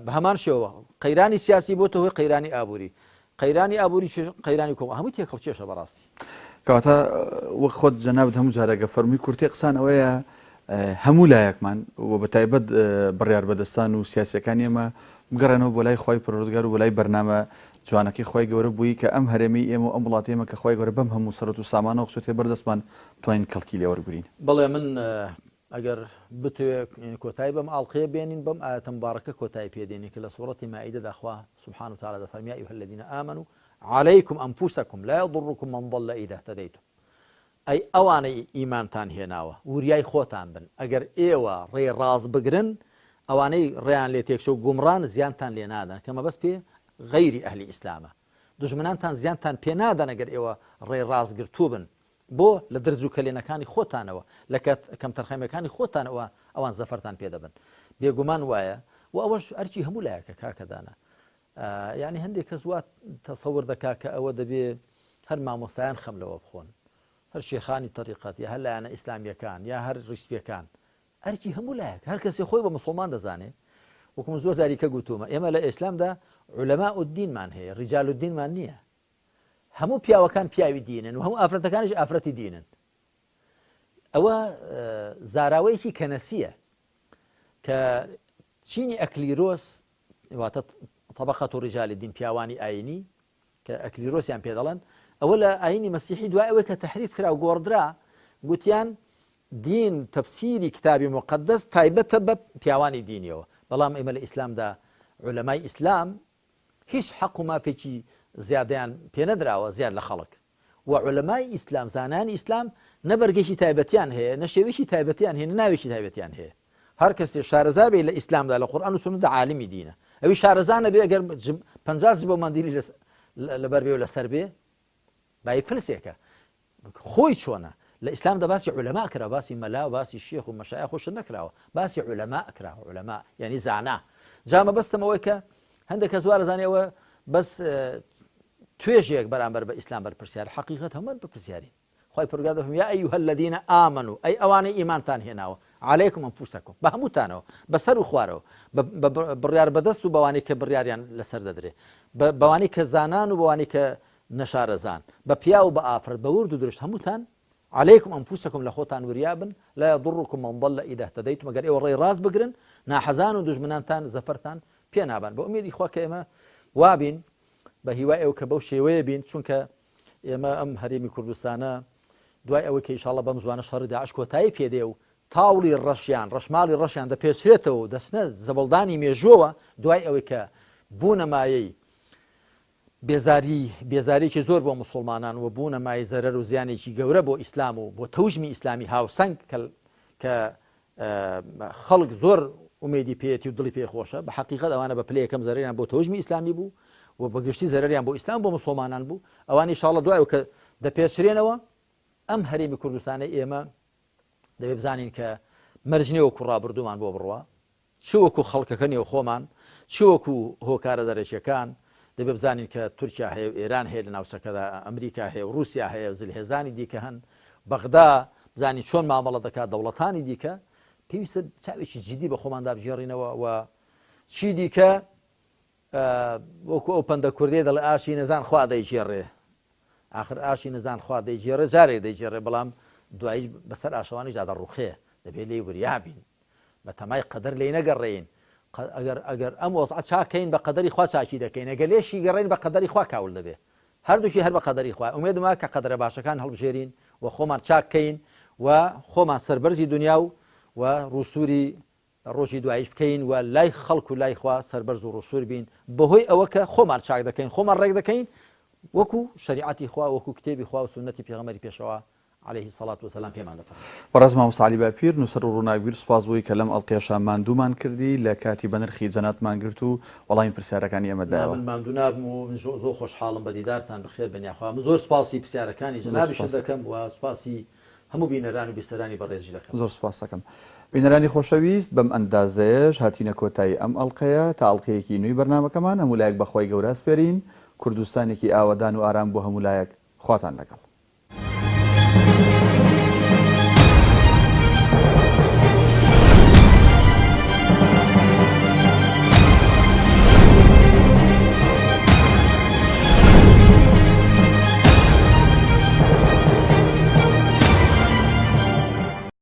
بە هەمان شێوە قەیرانی سیاسی بۆتە هۆی قەیرانی ئابووری قەیرانی ئابووری قەیرانی کۆمە هەموو تێکەڵ کێشە بەڕاستی. کەواتە وەک خۆت جەنابت هەموو جارێکە فەرمووی کورتەی قسان ئەوەیە هەموو لایەکمان و بە تایبەت بڕیار بەدەستان و سیاسەکانی ئێمە بگەڕێنەوە بۆ لای خوای پەروەردگار و بۆ لای بەرنامە جوانەکەی خوای گەورە بووی کە ئەم هەرێمەی ئێمە و ئەم وڵاتی ئێمە کە خوای گەورە بەم هەموو سەرەت و سامانەوە خستۆتە بەردەستمان توانین کەڵکی لێ وەرگرین. بەڵێ من ئەگەر بتەوێ کۆتایی بەم ئاڵقەیە بێنین بەم ئایەتە مبارەکە کۆتایی پێ دێنین کە لە سوڕەتی مائیدەدا خوا سبحانه وتعالی دەفەرمێ یا ایها الذین آمنوا علیکم انفسکم لا یضرکم من ضل اذا اهتدیتم ئەی ئەوانەی ئیمانتان هێناوە وریای خۆتان بن ئەگەر ئێوە ڕێی ڕاست بگرن ئەوانەی ڕێیان لێ تێکچوو گومڕان زیانتان لێ نادەن کە مەبەست پێ غەیری ئەهلی ئیسلامە دوژمنانتان زیانتان پێ نادەن ئەگەر ئێوە ڕێی ڕاست گرتوو بن بۆ لە درز و کەلێنەکانی خۆتانەوە، لە کەمتەرخەمیەکانی خۆتانەوە ئەوان زەفەرتان پێ دەبن. بێگومان وایە و ئەوەش ئەرکی هەموو لایەکە کاکە دانا. یانی هەندێک کەس وا تەسەور دەکا کە ئەوە دەبێ هەر مامۆستایان خەم لەوە بخۆن، هەر شێخانی تەریقەت یا هەر لایەنە ئیسلامیەکان یا هەر ڕیشسپیەکان. ئەرکی هەموو لایەک، هەر کەسێ خۆی بە مسوڵمان دەزانێ، وەکو من زۆر جاری کە گوتوومە ئێمە لە ئیسلامدا عولەماء الدینمان هەیە، ڕیجال الدینمان نییە. هەموو پیاوەکان پیاوی دینن و هەموو ئافرەتەکانیش ئافرەتی دینن ئەوە زاراوەیەکی کەنەسیە کە چینی ئەکلیرۆس واتە طبقة رجال الدین پیاوانی ئاینی کە ئەکلیرۆسیان پێ دەڵێن ئەوە لە ئاینی مەسیحی دوای ئەوەی کە تەحریف کرا و گۆڕدرا گوتیان دین تەفسیری کتابی مقدس تایبەتە بە پیاوانی دینیەوە بەڵام ئێمە لە ئیسلامدا علەمای ئیسلام هیچ حەق و مافێکی زیادەیان پێنەدراوە زیاد لە خەڵک و عولەمای ئیسلام زانایانی ئیسلام نە بەرگێکی تایبەتیان هەیە نە شێوەیەکی تایبەتیان هەیە نە ناوێکی تایبەتیان هەیە هەر کەسێ شارەزا بێ لە ئیسلامدا لە قورئان و سوننەتدا عالمی دینە ئەوی شارەزا نەبێ ئەگەر 50 جبە مەندیلی لەبەر بێ و لەسەر بێ بای فلسێکە خۆی چۆنە؟ لە ئیسلامدا باسی عولەما کراوە باسی مەلا و باسی شێخ و مەشایخ و شت نەکراوە باسی عولەما کراوە عولەما یعنی زانا جا مەبەستم ئەوەی کە هەندێک کەس وا دەزانێ ئەوە بەس توێژێک بەرامبەر بە ئیسلام بەرپرسیار حەقیقەت هەمووان بەپرسیارین خوای پەروەردگار دەفەرموێ یا ایها الذین آمنوا ئەی ئەوانەی ئیمانتان هێناوە علیکم انفسکم بە هەمووتانەوە بە سەر و خوارەوە بە بڕیار بەدەست و بەوانەی کە بڕیاریان لەسەر دەدرێ بەوانەی کە زانان و بەوانەی کە نەشارەزان، بە پیاو و بە ئافرەت، بە ورد و درشت هەمووتان، علیکم انفسکم لە خۆتان وریا بن، لا یضرکم من ضل اذا اهتدیتم ئەگەر ئێوە ڕێی ڕاست بگرن ناحەزان و دوژمنانتان زەفەرتان پێ نابەن. بە ئومێدی خوا کە ئێمە وابین، بە هیوای ئەو کە بەو شێوەیە بین، چونکە ئێمە ئەم هەرێمی کوردستانە دوای ئەوەی کە ئیشاڵڵا بەم زوانە شەڕی داعش کۆتایی پێ دێ و تاوڵی ڕەشیان، ڕەشماڵی ڕەشیان دەپێچرێتەوە و دەچنە زبڵدانی مێژووەوە دوای ئەوەی کە بوونە مایەی بێزاری بێزاریەکی زۆر بۆ موسوڵمانان و بوونە مایەی زەرەر و زیانێکی گەورە بۆ ئیسلام و بۆ تەوژمی ئیسلامی هاوسەنگ کە کە خەڵک زۆر ئومێدی پێیەتی و دڵی پێ خۆشە بە حەقیقەت ئەوانە بە پلەی یەکەم زەرەریان بۆ تەوژمی ئیسلامی بوو و بە گشتی زەرەریان بۆ ئیسلام بۆ موسوڵمانان بوو ئەوان ئیشاڵڵە دوای کە دەپێچرێنەوە ئەم هەرێمی کوردستانەی ئێمە دەبێ بزانین کە مەرج نییە وەکو ڕابردوومان بۆ بڕوا چ وەکو خەڵکەکە نێوخۆمان، چ وەکو هۆکارە دەرەکیەکان، دەبێ بزانین کە تورکیا هەیە و ئێران هەیە لە ناوچەکەدا، ئەمریکا هەیە و ڕووسیا هەیە و زلهێزانی دیکە هەن، بەغدا بزانین چۆن مامەڵە دەکات، دەوڵەتانی دیکە، پێویستە چاوێکی جیدی بە خۆماندا بگێڕینەوە و چی دیکە. وەکو ئەو پەندە کوردیە دەڵێ ئاشی نەزان خوا دەیگێڕێ ئاخر ئاشی نەزان خوا دەیگێڕێ جارێک دەیگێڕێ بەڵام دوایی بەسەر ئاشەوانیشدا دەڕوخێ دەبێ لێی وریا بین بە تەمای قەدەر لێی نەگەڕێین ئەگەر ئەگەر ئەم وەزعە چاکەین بە قەدەری خوا چاکی دەکەین ئەگەر لێشی گەڕێین بە قەدەری خوا کاول دەبێ هەردووکی هەر بە قەدەری خوا ئومێدم وایە کە قەدەرە باشەکان هەڵبژێرین و خۆمان چاک کەین و خۆمان سەربەرزی دنیا و و ڕووسووری ڕۆژی دواییش بکەین و لای خەڵک و لای خوا سەربەرز و ڕووسوور بین بەهۆی ئەوە کە خۆمان چاک دەکەین خۆمان ڕێک دەکەین وەکو شەریعەتی خوا وەکو کتێبی خوا و سوننەتی پێغەمبەری پێشەوا علیه الصلوة والسلام پێمان دەفەرموێ. بەڕێز مامۆستا عەلی باپیر نووسەر و ڕووناکبیر سوپاس بۆی کە لەم ئەڵقەیەشا ماندوومان کردی لە کاتی بەنرخی جەنابتمان گرت و وەڵامی پرسیارەکانی ئێمەت نا دایەوە. من ماندوو نابم و من زۆر خۆشحاڵم بە دیدارتان بەخێر بێن یاخوا من زۆر سوپاسی پرسیارەکانی زۆر جەنابیشت سوپاس. دەکەم و سوپاسی هەموو بینەران و بیسەرانی بەڕێزیش دەکەم. زۆر سوپاست دەکەم. بینەرانی خۆشەویست بەم ئەندازەیەش هاتینە کۆتایی ئەم ئەڵقەیە تا ئەڵقەیەکی نوێی بەرنامەکەمان هەموو لایەک بە خوای گەورە ئەسپێرین کوردستانێکی ئاوەدان و ئارام بۆ هەموو لایەک خواتان لەگەڵ.